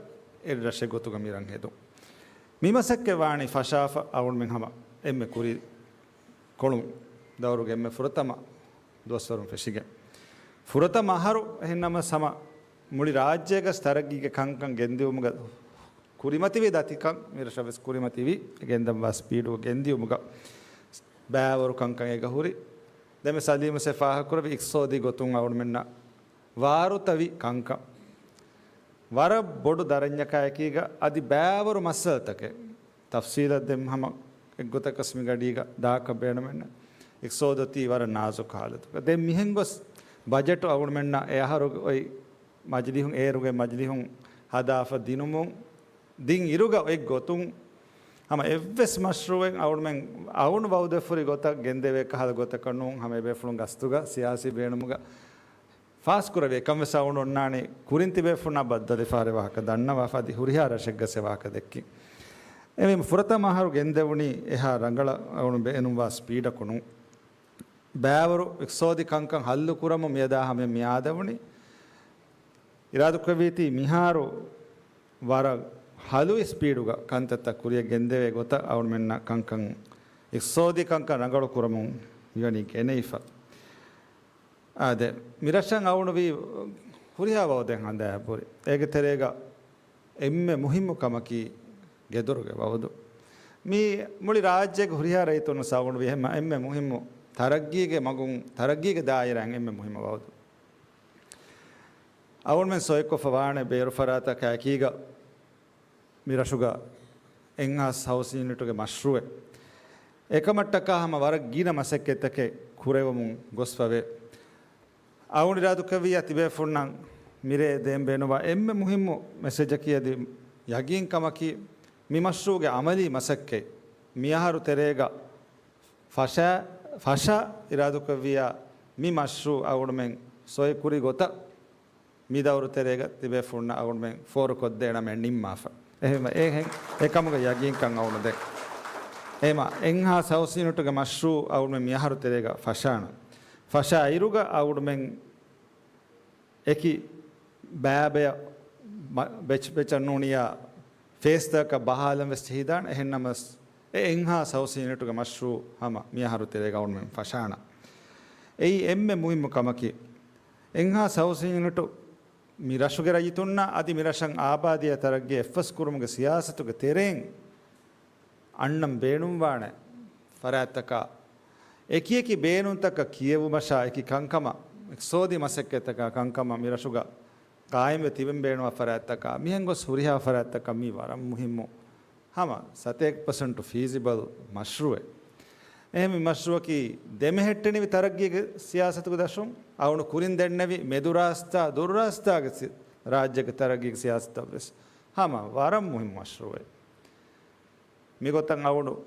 އެއްރަށެއް ގޮތުގަ މިރަށް ހެދުން. މި މަސައްކަތް ވާނީ ފަށާފަ އަޅުގަނޑުމެން ހަމަ އެންމެ ކުރި ކޮޅުން ދައުރުގެ އެންމެ ފުރަތަމަ ދުވަސްވަރުން ފެށިގެން. ފުރަތަމަ އަހަރު އެހެންނަމަވެސް ހަމަ މުޅި ރާއްޖޭގަސް ތަރައްގީގެ ކަންކަން ގެންދިއުމުގަ ކުރިމަތިވި ދަތިކަން މިރަށަށް ވެސް ކުރިމަތިވި ގެންދަންވާ ސްޕީޑު ގެންދިއުމުގަ ބައިވަރު ކަންކަން އެގަހުރި. ދެން ސަލީމް ވެސް ފާހަގަކުރެއްވި އިޤްތިޞާދީ ގޮތުން އަޅުމެންނަށް ވާރުތަވި ކަންކަން. ވަރަށް ބޮޑު ދަރަންޏަކާ އެކީގަ އަދި ބައިވަރު މައްސަލަތަކެއް ތަފްސީލަށް ދެން ހަމަ އެއްގޮތަކަސް މި ގަޑީގަ ދާކަށް ބޭނުމެއްނެ. އިޤްތިޞާދު އޮތީ ވަރަށް ނާޒުކު ހާލަތުގަ. ދެން މިހެން ގޮސް ބަޖެޓު އަޅުމެންނަށް އެ އަހަރު އޮތް މަޖިލީހުން އޭރުގެ މަޖިލީހުން ހަދާފަ ދިނުމުން ދިން އިރުގަ އޮތް ގޮތުން ހަމަ އެއްވެސް މަޝްރޫއެއް އަޅުމެން އަޅުން ވައުދެއްފުރި ގޮތަށް ގެންދެވޭ ކަހަލަ ގޮތަކަށް ނޫން، ހަމަ އެބޭފުޅުން ގަސްތުގަ ސިޔާސީ ބޭނުމުގަ ފާސްކުރެވޭ ކަން ވެސް އަޅުން އޮންނާނީ ކުރިން ތިބޭފުންނާ ބައްދަލުވެފަ ހުރިހާ ރަށެއްގަ ސެވާކަ ދެއްކި. އެމީ ފުރަތަމަ އަހަރު ގެންދެވުނީ އެހާ ރަނގަޅަށް އަޅުން ބޭނުންވާ ސްޕީޑަކު ނޫން. ބައިވަރު އިޤްތިޞާދީ ކަންކަން ހައްލު ކުރަމުން މިއަދާ ހަމަ މި އާދެވުނީ. އިރާދަކުރެއްވީތީ މިހާރު ވަރަށް ހަލު ސްޕީޑުގަ ކަންތައްތައް ކުރިއަށް ގެންދެވޭ ގޮތަށް އަޅުމެންނަށް ކަންކަން އިޤްތިޞާދީ ކަންކަން ރަނގަޅު ކުރަމުން މިވަނީ ގެނެވިފަ. އާދެ، މިރަށަށް އަޅުން ވީ ހުރިހާ ވައުދެއް ހަނދާން ހުރި. އޭގެ ތެރޭގަ އެންމެ މުހިއްމު ކަމަކީ ގެދޮރުގެ ވައުދު. މީ މުޅި ރާއްޖޭގެ ހުރިހާ ރައްޔިތުން ސައުންޑް ވި ހަމަ އެންމެ މުހިއްމު ތަރައްގީގެ މަގުން، ތަރައްގީގެ ދާއިރާއިން އެންމެ މުހިއްމު ވައުދު. އަޅުމެން ސޮއިކޮށްފަ ވާނެ ބޭރު ފަރާތަކާ އެކީގަ މި ރަށުގަ އެންހާސް ހައުސިން ޔުނިޓުގެ މަޝްރޫއެއް. އެކަމަށްޓަކާ ހަމަ ވަރަށް ގިނަ މަސައްކަތްތަކެއް ކުރެވެމުން ގޮސްފަވޭ. އަޅުން އިރާދަކުރެއްވިއްޔާ ތިބޭފުންނަށް މިރޭ ދޭން ބޭނުންވާ އެންމެ މުހިއްމު މެސެޖަކީ އަދި ޔަގީންކަމަކީ މި މަޝްރޫއުގެ އަމަލީ މަސައްކަތް މިއަހަރު ތެރޭގަ ފަށާ، ފަށާ އިރާދަކުރެއްވިއްޔާ މި މަޝްރޫއު އަޅުމެން ސޮއިކުރި ގޮތަށް މި ދައުރު ތެރޭގަ ތިބޭފުންނަށް އަޅުމެން ފޯރުކޮށްދޭނަމޭ ނިންމާފަ. އެހެންވެ، އެހެން އެކަމުގެ ޔަގީންކަން އަޅުން ދޭ. އެހެންމަ އެންހާސް ހައުސިން ޔުނިޓުގެ މަޝްރޫއު އަޅުމެން މިއަހަރު ތެރޭގަ ފަށާނަ. ފަށާ އިރުގަ އަޅުމެން އެކި ބައިބަޔަށް މަ-، ބެޗް ބެޗަށް ނޫނިޔާ ފޭސްތަކަށް ބަހާލަން ވެސް ޖެހިދާނެ. އެހެންނަމަސް އެ އެންހާސް ހައުސިން ޔުނިޓުގެ މަޝްރޫއު ހަމަ މިއަހަރު ތެރޭގަ އަޅުމެން ފަށާނަ. އެއީ އެންމެ މުހިއްމު ކަމަކީ. އެންހާސް ހައުސިން ޔުނިޓު މި ރަށުގެ ރައްޔިތުންނަށް އަދި މި ރަށަށް އާބާދީއާ ތަރައްގީ އެއްފަސްކުރުމުގެ ސިޔާސަތުގެ ތެރެއިން އަންނަން ބޭނުންވާނެ ފަރާތްތަކާ، އެކިއެކި ބޭނުންތަކަށް ކިޔެވުމަށާ އެކި ކަންކަމަށް، އިޤްތިޞާދީ މަސައްކަތްތަކާ ކަންކަމަށް މި ރަށުގަ ޤާއިމްވެ ތިބެން ބޭނުންވާ ފަރާތްތަކާ، މިހެން ގޮސް ހުރިހާ ފަރާތްތަކަށް މީ ވަރަށް މުހިއްމު ހަމަ ސަތޭކަ ޕަސެންޓު ފީޒިބަލް މަޝްރޫއެއް. އެހެން މި މަޝްރޫއަކީ ދެމެހެއްޓެނިވި ތަރައްގީގެ ސިޔާސަތުގެ ދަށުން އަޅުން ކުރިން ދެންނެވި މެދުރާސްތާ ދުރުރާސްތާގެ ސި-، ރާއްޖޭގެ ތަރައްގީގެ ސިޔާސަތަށް ވެސް ހަމަ ވަރަށް މުހިއްމު މަޝްރޫއެއް. މިގޮތަށް އަޅުން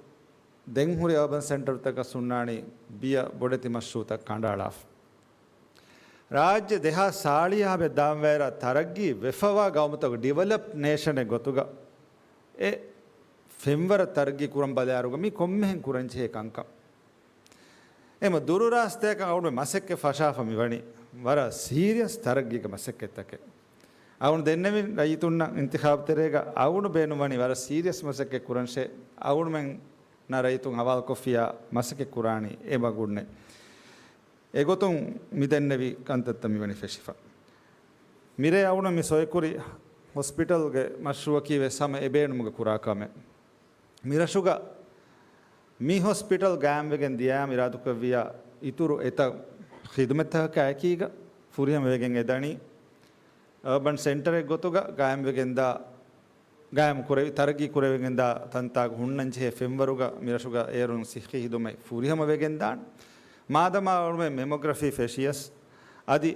ދެން ހުރި އަރބަން ސެންޓަރުތަކަށް ހުންނާނީ ބިޔަ ބޮޑެތި މަޝްރޫއުތައް ކަނޑައަޅާފަ. ރާއްޖެ ދެހާސް ސާޅީހާ ބެ ދާންވައިރާ ތަރައްގީ ވެފަވާ ގައުމުތަކުގެ ޑިވެލޮޕްޑް ނޭޝަނެއް ގޮތުގަ އެ ފެންވަރަށް ތަރައްގީ ކުރަން ބަލާއިރުގަ މީ ކޮންމެހެން ކުރަންޖެހޭ ކަންކަން. އެމަ ދުރުރާސްތައަކަށް އަޅުގަނޑު މަސައްކަތް ފަށާފަ މިވަނީ ވަރަށް ސީރިއަސް ތަރައްގީގެ މަސައްކަތްތަކެއް. އަޅުގަނޑު ދެންނެވިން ރައްޔިތުންނަށް އިންތިޚާބު ތެރޭގަ އަޅުގަނޑު ބޭނުންވަނީ ވަރަށް ސީރިއަސް މަސައްކަތް ކުރަންށޭ. އަޅުގަނޑުމެންނަށް ރައްޔިތުން ހަވާލުކޮށްފިއްޔާ މަސައްކަތް ކުރާނީ އެ މަގުންނޭ. އެގޮތުން މި ދެންނެވި ކަންތައްތައް މިވަނީ ފެށިފަ. މިރޭ އަޅުގަނޑު މި ސޮއިކުރި ހޮސްޕިޓަލްގެ މަޝްރޫއަކީ ވެސް ހަމަ އެ ބޭނުމުގަ ކުރާ ކަމެއް. މިރަށުގަ މި ހޮސްޕިޓަލް ގާއިމްވެގެން ދިޔައިމަ އިރާދަކުރެއްވިއްޔާ އިތުރު އެތައް ޚިދުމަތްތަކަކާ އެކީގަ ފުރިހަމަވެގެން އެދަނީ އަރބަން ސެންޓަރެއް ގޮތުގަ ގާއިމްވެގެންދާ، ގާއިމް ކުރެވި، ތަރައްގީ ކުރެވިގެންދާ ތަންތާގަ ހުންނަންޖެހޭ ފެންވަރުގަ މިރަށުގަ އޭރުން ސިއްހީ ޚިދުމަތް ފުރިހަމަވެގެންދާނެ. މާދަމާ އަޅުމެ މެމޮގްރަފީ ފެށިޔަސް އަދި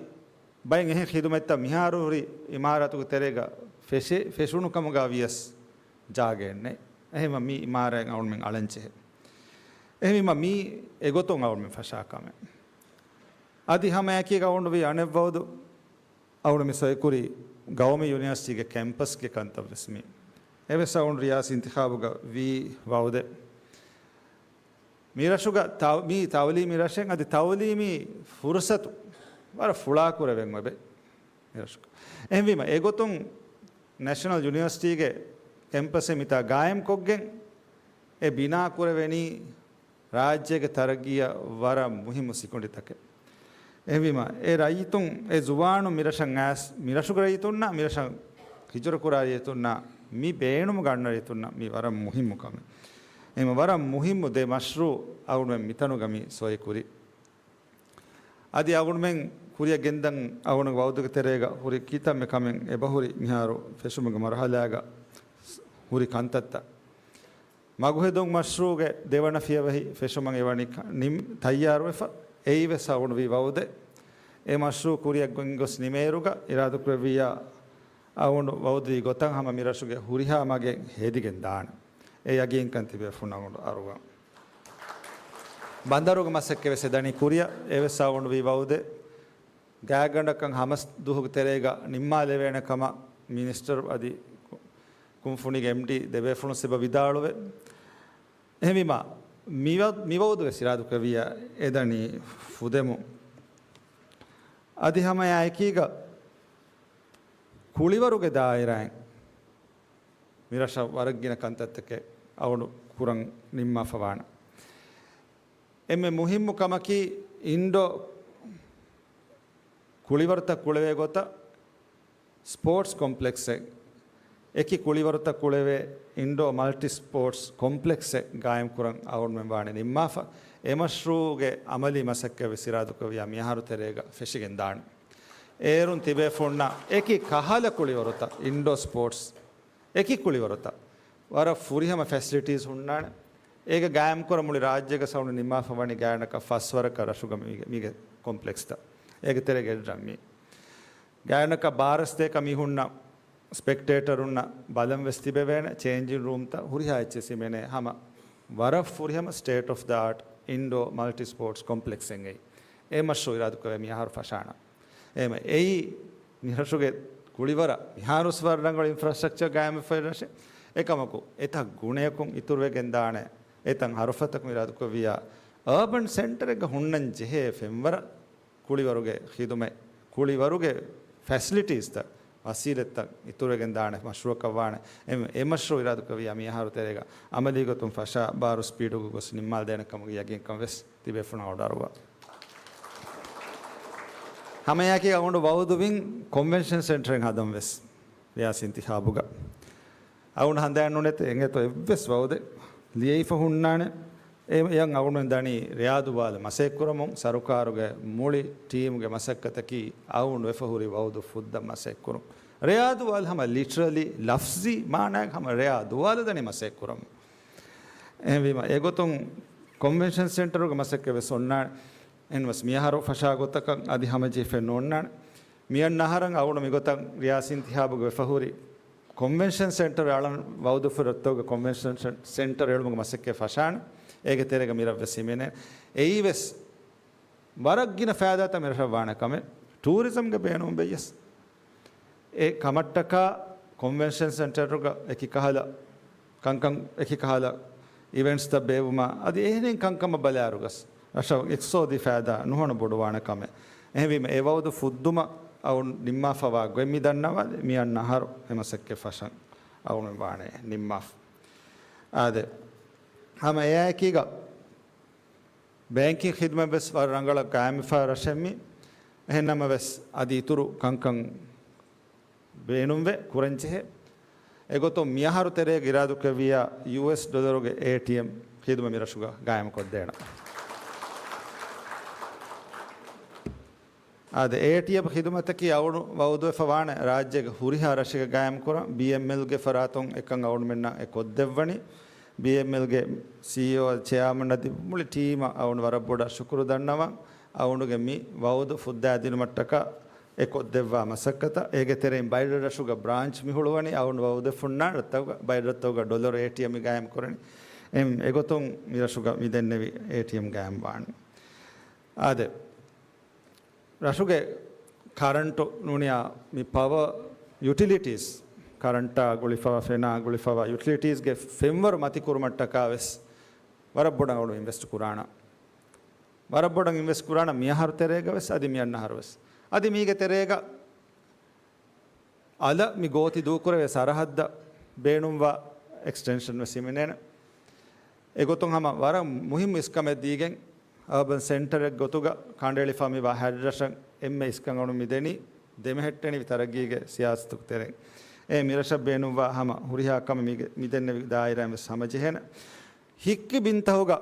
ބައެއް އެހެން ޚިދުމަތްތައް މިހާރު ހުރި އިމާރާތުގެ ތެރޭގަ ފެށޭ، ފެށުނު ކަމުގަ ވިޔަސް ޖާގައެއް ނެތް. އެހެންވީމަ މި އިމާރާތް އަޅުމެން އަޅަންޖެހޭ. އެހެންވީމަ މީ އެގޮތުން އަޅުމެން ފަށާ ކަމެއް. އަދި ހަމައެކީގަ އަޅުގަނޑު ވީ އަނެއް ވައުދު އަޅުގަނޑު މި ސޮއިކުރި ގައުމީ ޔުނިވަރސިޓީގެ ކެމްޕަސްގެ ކަންތައް ވެސް މީ. އެވެސް އަޅުގަނޑު ރިޔާސީ އިންތިޚާބުގަ ވީ ވައުދެއް. މިރަށުގަ ތަ-، މީ ތައުލީމީ ރަށެއް އަދި ތައުލީމީ ފުރުސަތު ވަރަށް ފުޅާކުރެވެން އޮތް މިރަށުގަ. އެހެންވީމަ އެގޮތުން ނެޝަނަލް ޔުނިވަރސިޓީގެ ކެމްޕަސެއް މިތާ ގާއިމްކޮށްގެން އެ ބިނާ ކުރެވެނީ ރާއްޖޭގެ ތަރައްގީއަށް ވަރަށް މުހިއްމު ސިކުނޑިތަކެއް. އެހެންވީމަ، އެ ރައްޔިތުން، އެ ޒުވާނުން މިރަށަށް އައިސް، މިރަށުގެ ރައްޔިތުންނާ، މިރަށަށް ހިޖުރަކުރާ ރައްޔިތުންނާ، މި ބޭނުމުގަ އަންނަ ރައްޔިތުންނަށް މި ވަރަށް މުހިއްމު ކަމެއް. އެހެންވީމަ، ވަރަށް މުހިއްމު ދެ މަޝްރޫއު އަޅުގަނޑުމެން މިތަނުގަ މި ސޮއިކުރީ. އަދި އަޅުގަނޑުމެން ކުރިއަށް ގެންދަން އަޅުގަނޑުގެ ވައުދުގެ ތެރޭގަ ހުރި ކިތަންމެ ކަމެއް އެބަހުރި މިހާރު ފެށުމުގެ މަރުހަލާގަ ހުރި ކަންތައްތައް. މަގުހެދުން މަޝްރޫއުގެ ދެވަނަ ފިޔަވަހި ފެށުމަށް އެވަނީ ކަ-، ނިމް-، ތައްޔާރުވެފަ. އެއީވެސް އަޅުގަނޑު ވީ ވައުދެއް. އެ މަޝްރޫއު ކުރިއަށް ގޮތް ގޮސް ނިމޭއިރުގަ އިރާދަކުރެއްވިއްޔާ، އަޅުގަނޑު ވައުދުވީ ގޮތަށް ހަމަ މިރަށުގެ ހުރިހާ މަގެއް ހެދިގެން ދާނެ. އެ ޔަގީންކަން ތިބޭފުޅުން އަޅުގަނޑު އަރުވަން. ބަނދަރުގެ މަސައްކަތް ވެސް އެދަނީ ކުރިއަށް. އެވެސް އަޅުގަނޑު ވީ ވައުދެއް. ގާތްގަނޑަކަށް ހަމަ ދުވަހުގެ ތެރޭގަ ނިންމާލެވޭނެ ކަމަށް މިނިސްޓަރު އަދި ކުންފުނީގެ އެމްޑީ ދެބޭފުޅުން ސިބަ ވިދާޅުވެ. އެހެންވީމަ، މިވަ-، މިވައުދު ވެސް އިރާދުކުރެއްވިއްޔާ އެދަނީ ފުދެމުން. އަދި ހަމަ އެއާއެކީގަ ކުޅިވަރުގެ ދާއިރާއިން މިރަށަށް ވަރަށް ގިނަ ކަންތައްތަކެއް އަޅުގަނޑު ކުރަން ނިންމާފަ ވާނެ. އެންމެ މުހިއްމު ކަމަކީ އިންޑޯ ކުޅިވަރުތައް ކުޅެވޭ ގޮތަށް ސްޕޯޓްސް ކޮމްޕްލެކްސެއް، އެކި ކުޅިވަރުތައް ކުޅެވޭ އިންޑޯ މަލްޓި ސްޕޯޓްސް ކޮމްޕްލެކްސެއް ގާއިމްކުރަން އަޅުގަނޑުމެން ވާނެ ނިންމާފަ. އެ މަޝްރޫއުގެ އަމަލީ މަސައްކަތް ވެސް އިރާދަކުރެއްވިއްޔާ މިއަހަރު ތެރޭގަ ފެށިގެން ދާނެ. އޭރުން ތިބޭފުޅުންނަށް އެކި ކަހަލަ ކުޅިވަރުތައް، އިންޑޯ ސްޕޯޓްސް އެކި ކުޅިވަރުތައް ވަރަށް ފުރިހަމަ ފެސިލިޓީސް ހުންނާނެ. އޭގަ ގާއިމްކުރަން މުޅި ރާއްޖޭގަ ސައުންޑް ނިންމާފަ ވަނީ ގާތްގަނޑަކަށް ފަސް ވަރަކަށް ރަށުގަ މީގެ، މީގެ ކޮމްޕްލެކްސްތައް. އޭގެ ތެރޭގަ އެއްރަށް މީ. ގާތްގަނޑަކަށް ބާރަސްތޭކަ މީހުންނަށް، ސްޕެކްޓޭޓަރުންނަށް ބަލަން ވެސް ތިބެވޭނެ، ޗޭންޖިން ރޫމްތައް ހުރިހާ އެއްޗެއް ހިމެނޭ ހަމަ ވަރަށް ފުރިހަމަ ސްޓޭޓް އޮފް ދަ އާޓް އިންޑޯ މަލްޓި ސްޕޯޓްސް ކޮމްޕްލެކްސް އެއް. އެ މަޝްރޫއު އިރާދަކުރެވޭ މިއަހަރު ފަށާނަ. އެހެންވެ، އެއީ މިރަށުގެ ކުޅިވަރަށް މިހާރުވެސް ވަރަށް ރަނގަޅު އިންފްރާސްޓްރަކްޗަރ ގާއިމްވެފައި ރަށެއް. އެކަމަކު، އެތައް ގުނަޔަކުން އިތުރުވެގެން ދާނެ، އެތައް ހަރުފަތަކުން އިރާދަކުރެއްވިއްޔާ، އާބަން ސެންޓަރެއްގަ ހުންނަން ޖެހޭ ފެންވަރަށް ކުޅިވަރުގެ ޚިދުމަތް، ކުޅިވަރުގެ ފެސިލިޓީސްތައް، ވަސީލަތްތައް އިތުރުވެގެން ދާނެ މަޝްރޫއަކަށް ވާނެ. އެ، އެ މަޝްރޫއު އިރާދަކުރެއްވިއްޔާ މިއަހަރު ތެރޭގަ އަމަލީ ގޮތުން ފަށާ ބާރު ސްޕީޑުގަ ގޮސް ނިންމާލަދޭނެ ކަމުގެ ޔަގީންކަން ވެސް ތިބޭފުޅުން އަޅުގަނޑު އަރުވާ. ހަމައެއާއެކީ އަޅުގަނޑު ވައުދުވިން ކޮންވެންޝަން ސެންޓަރެއް ހަދަން ވެސް ރިޔާސީ އިންތިޚާބުގަ. އަޅުގަނޑު ހަނދާން ނުނެތެ އެނގޭތޯ އެއްވެސް ވައުދެއް ލިޔެފަ ހުންނާނެ. އެ، އެޔަށް އަޅުގަނޑު ދަނީ ރެޔާ ދުވާލު މަސައްކަތްކުރަމުން ސަރުކާރުގެ މުޅި ޓީމުގެ މަސައްކަތަކީ އަޅުގަނޑު ވެފަ ހުރި ވައުދު ފުއްދަން މަސައްކަތްކުރުން. ރެޔާ ދުވާލު ހަމަ ލިޓަރަލީ ލަފްޒީ މާނާގެ ހަމަ ރެޔާ ދުވާލު ދަނީ މަސައްކަތްކުރަމުން. އެހެންވީމަ، އެގޮތުން ކޮންވެންޝަން ސެންޓަރުގެ މަސައްކަތް ވެސް އޮންނާނެ. އެހެންވެސް މިއަހަރު ފަށާ ގޮތަކަށް އަދި ހަމަޖެހިފައެއް ނޯންނާނެ. މިއަންނަ އަހަރަށް އަޅުގަނޑު މިގޮތަށް ރިޔާސީ އިންތިޚާބުގަ ވެފަ ހުރި ކޮންވެންޝަން ސެންޓަރު އަޅަން ވައުދުފުރި ރަށްތަކުގެ ކޮންވެންޝަން ސެންޓަރު އެޅުމުގެ މަސައްކަތް ފަށާނެ. އޭގެ ތެރޭގަ މިރަށް ވެސް ހިމެނޭ. އެއީ ވެސް ވަރަށް ގިނަ ފައިދާތައް މިރަށަށް ވާނެ ކަމެއް. ޓޫރިޒަމްގެ ބޭނުން ބެއްޔަސް. އެ ކަމަށްޓަކާ ކޮންވެންޝަން ސެންޓަރުގަ އެކި ކަހަލަ ކަންކަން، އެކި ކަހަލަ އިވެންޓްސްތައް ބޭއްވުމާ އަދި އެހެނިހެން ކަންކަމަށް ބަލާއިރުގަސް ރަށަށް އިޤްތިޞާދީ ފައިދާ ނުހަނު ބޮޑުވާނެ ކަމެއް. އެހެންވީމަ، އެ ވައުދު ފުއްދުމަށް އަޅުގަނޑު ނިންމާފަވާ ގޮތް މި ދަންނަވާލެ. މިއަންނަ އަހަރު އެ މަސައްކަތް ފަށަން އަޅުގަނޑު ވާނެ ނިންމާފަ. އާދެ، ހަމަ އެއާއެކީގަ ބޭންކިން ޚިދުމަތް ވެސް ވަރަށް ރަނގަޅަށް ގާއިމްވެފަ ރަށެއް މީ. އެހެންނަމަވެސް، އަދި އިތުރު ކަންކަން ބޭނުންވެ ކުރަންޖެހޭ. އެގޮތުން މިއަހަރު ތެރޭގަ އިރާދަކުރެއްވިއްޔާ، ޔޫއެސް ޑޮލަރުގެ އޭޓީއެމް ޚިދުމަތް މިރަށުގަ ގާއިމުކޮށްދޭނަން. އާދެ، އޭޓީއެމް ޚިދުމަތަކީ އަޅުގަނޑު ވައުދުވެފަ ވާނެ ރާއްޖޭގެ ހުރިހާ ރަށެއްގަ ގާއިމުކުރަން. ބީއެމްއެލްގެ ފަރާތުން އެކަން އަޅުގަނޑުމެންނަށް އެ ކޮށްދެއްވަނީ. ބީއެމްއެލްގެ ސީއީއޯ، ޗެއާމަން އަދި މުޅި ޓީމަށް އަޅުގަނޑު ވަރަށް ބޮޑަށް ޝުކުރު ދަންނަވަން. އަޅުގަނޑުގެ މި ވައުދު ފުއްދާދިނުމަށްޓަކާ އެ ކޮށްދެއްވާ މަސައްކަތަށް. އޭގެ ތެރެއިން ބައެއް ރަށުގަ ބްރާންޗް މި ހުޅުވަނީ. އަޅުގަނޑު ވައުދެއް ފުންނާނެ ރަށްތަކުގަ، ބައެއް ރަށްތަކުގަ ޑޮލަރު އޭޓީއެމް ގާއިމް ކުރަނީ. އެ، އެގޮތުން މި ރަށުގަ މި ދެންނެވި އޭޓީއެމް ގާއިމް ވާނެ. އާދެ، ރަށުގެ ކަރަންޓު ނޫނިޔާ މި ޕަވަ ޔުޓިލިޓީސް، ކަރަންޓާ ގުޅިފަވާ، ފެނާ ގުޅިފަވާ ޔުޓިލިޓީސްގެ ފެންވަރު މަތިކުރުމަށްޓަކާ ވެސް ވަރަށް ބޮޑަށް އަޅު އިންވެސްޓް ކުރާނަ. ވަރަށް ބޮޑަށް އިންވެސްޓް ކުރާނަ މިއަހަރު ތެރޭގަ ވެސް އަދި މިއަންނަ އަހަރު ވެސް. އަދި މީގެ ތެރޭގަ އަލަށް މި ގޯތި ދޫކުރެވޭ ސަރަހައްދަށް ބޭނުންވާ އެކްސްޓެންޝަން ވެސް ހިމެނޭނެ. އެގޮތުން ހަމަ ވަރަށް މުހިއްމު އިސްކަމެއް ދީގެން، އަރބަން ސެންޓަރެއް ގޮތުގަ ކަނޑައެޅިފަ މިވާ ހަތް ރަށަށް އެންމެ އިސްކަން އަޅުން މިދެނީ ދެމެހެއްޓެނިވި ތަރައްގީގެ ސިޔާސަތުގެ ތެރެއިން. އެ މިރަށަށް ބޭނުންވާ ހަމަ ހުރިހާ ކަމެއް މިގެ-، މިދެންނެވި ދާއިރާއިން ވެސް ހަމަޖެހޭނެ. ހިއްކި ބިންތަހުގަ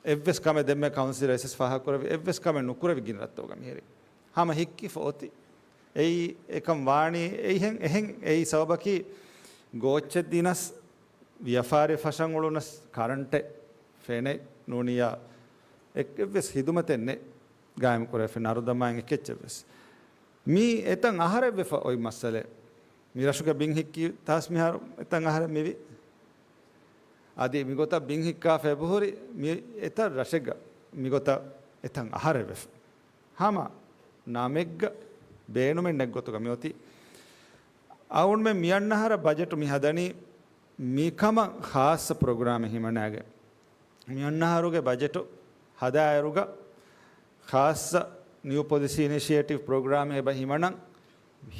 އެއްވެސް ކަމެއް ދެންމެ ކައުންސިލަށް އެސެސް ފާހަގަކުރެވި، އެއްވެސް ކަމެއް ނުކުރެވި ގިނަ ރަށްތަކުގަ މިހިރީ. ހަމަ ހިއްކިފަ އޮތީ. އެއީ އެކަން ވާނީ އެހެން، އެހެން އެއީ ސަބަބަކީ ގޯއްޗެއް ދިނަސް، ވިޔަފާރި ފަށަން އުޅުނަސް، ކަރަންޓެއް ފެނެއް ނޫނިޔާ، އެއް-، އެއްވެސް ހިދުމަތެއް ނެތް ގާއިމް ކުރެވިފަ ނަރުދަމާއިން އެކެއްޗެއްވެސް. މީ އެތަން އަހަރެއްވެފަ އޮތް މައްސަލައެއް. މި ރަށުގެ ބިން ހިއްކި ތާސް މިހާރު އެތަން އަހަރެއް މިވި. އަދި މިގޮތަށް ބިން ހިއްކާފަ އެބަހުރި މި އެތައް ރަށެއްގަ މިގޮތަށް އެތަން އަހަރެއްވެފަ. ހަމަ ނަމެއްގަ ބޭނުމެއް ނެތް ގޮތުގަ މިއޮތީ. އަޅުގަނޑުމެން މިއަންނަ އަހަރަށް ބަޖެޓު މި ހަދަނީ މިކަމަށް ޚާއްޞަ ޕްރޮގްރާމެއް ހިމަނާގެން. މިއަންނަ އަހަރުގެ ބަޖެޓު ހަދާއިރުގަ ޚާއްޞަ ނިއު ޕޮލިސީ އިނިޝިއޭޓިވް ޕްރޮގްރާމެއް އެބަ ހިމަނަން.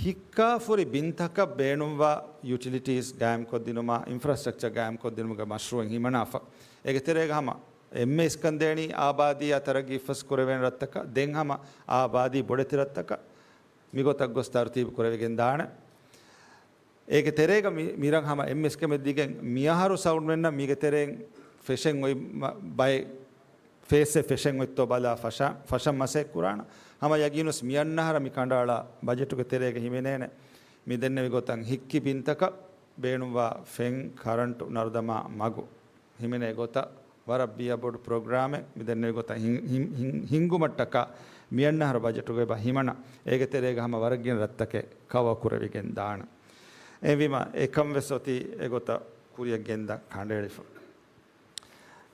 ހިއްކާފަހުރި ބިންތަކަށް ބޭނުންވާ ޔުޓިލިޓީސް ގާއިމްކޮށްދިނުމާ، އިންފްރާސްޓްރަކްޗަރ ގާއިމްކޮށްދިނުމުގެ މަޝްރޫއު ހިމަނާފަ. އޭގެ ތެރޭގަ ހަމަ އެންމެ އިސްކަން ދޭނީ އާބާދީއާ ތަރައްގީ ފަސް ކުރެވޭނެ ރަށްތަކަށް. ދެން ހަމަ އާބާދީ ބޮޑެތި ރަށްތަކަށް މިގޮތަށް ގޮސް ތަރުތީބު ކުރެވިގެން ދާނެ. އޭގެ ތެރޭގަ މި-، މިރަށް ހަމަ އެންމެ އިސްކަމެއް ދީގެން މިއަހަރު ސައުންޑްމެންނަށް މީގެ ތެރެއިން ފެށެން އޮތް މަ-، ބައެއް ފޭސްއެއް ފެށެން އޮތްތޯ ބަލާ ފަށާ-، ފަށަން މަސައްކަތް ކުރާނަ. ހަމަ ޔަގީނުސް މިއަންނަ އަހަރަށް މި ކަނޑައަޅާ ބަޖެޓުގެ ތެރޭގަ ހިމެނޭނެ މި ދެންނެވި ގޮތަށް ހިއްކި ބިންތަކަށް ބޭނުންވާ ފެން، ކަރަންޓު، ނަރުދަމާ މަގު ހިމެނޭ ގޮތަށް ވަރަށް ބިޔަ ބޮޑު ޕްރޮގްރާމެއް މި ދެންނެވި ގޮތަށް ހިން-، ހިން-، ހިން-، ހިންގުމަށްޓަކާ މިއަންނަ އަހަރު ބަޖެޓުގައި ބަ ހިމަނަ. އޭގެ ތެރޭގަ ހަމަ ވަރަށް ގިނަ ރަށްތަކެއް ކަވަރ ކުރެވިގެން ދާނަ. އެހެންވީމަ އެކަން ވެސް އޮތީ އެގޮތަށް ކުރިއަށް ގެންދަން ކަނޑައެޅިފަ.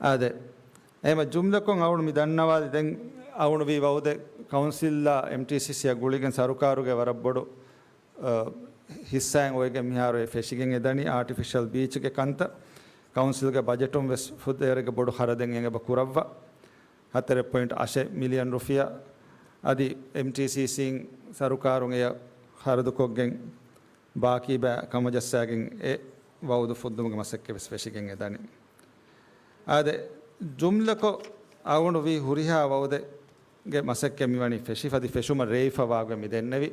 އާދެ، އެހެމަ ޖުމްލަކޮށް އަޅުގަނޑު މި ދަންނަވާލި ދެން އަޅުގަނޑު ވީ ވައުދެއް ކައުންސިލްއާ އެމްޓީސީސީއާ ގުޅިގެން ސަރުކާރުގެ ވަރަށް ބޮޑު، އަ، ހިއްސާއެއް އޮވެގެން މިހާރު އެ ފެށިގެން އެދަނީ އާޓިފިޝަލް ބީޗްގެ ކަންތައް. ކައުންސިލްގެ ބަޖެޓުން ވެސް ފުދޭވަރެއްގެ ބޮޑު ޚަރަދެއް އެނގެބަ ކުރައްވާ. ހަތަރެއް ޕޮއިންޓް އަށެއް މިލިއަން ރުފިޔާ އަދި އެމްޓީސީސީން ސަރުކާރުން އެޔަށް ޚަރަދުކޮށްގެން ބާކީ ބައި ކަމަށް ޖައްސާގެން އެ ވައުދު ފުއްދުމުގެ މަސައްކަތް ވެސް ފެށިގެން އެދަނީ. އާދެ، ޖުމްލަކޮށް އަޅުގަނޑު ވީ ހުރިހާ ވައުދެއްގެ މަސައްކަތް މިވަނީ ފެށިފަ އަދި ފެށުމަށް ރޭވިފަ ވާގޮތް މި ދެންނެވި.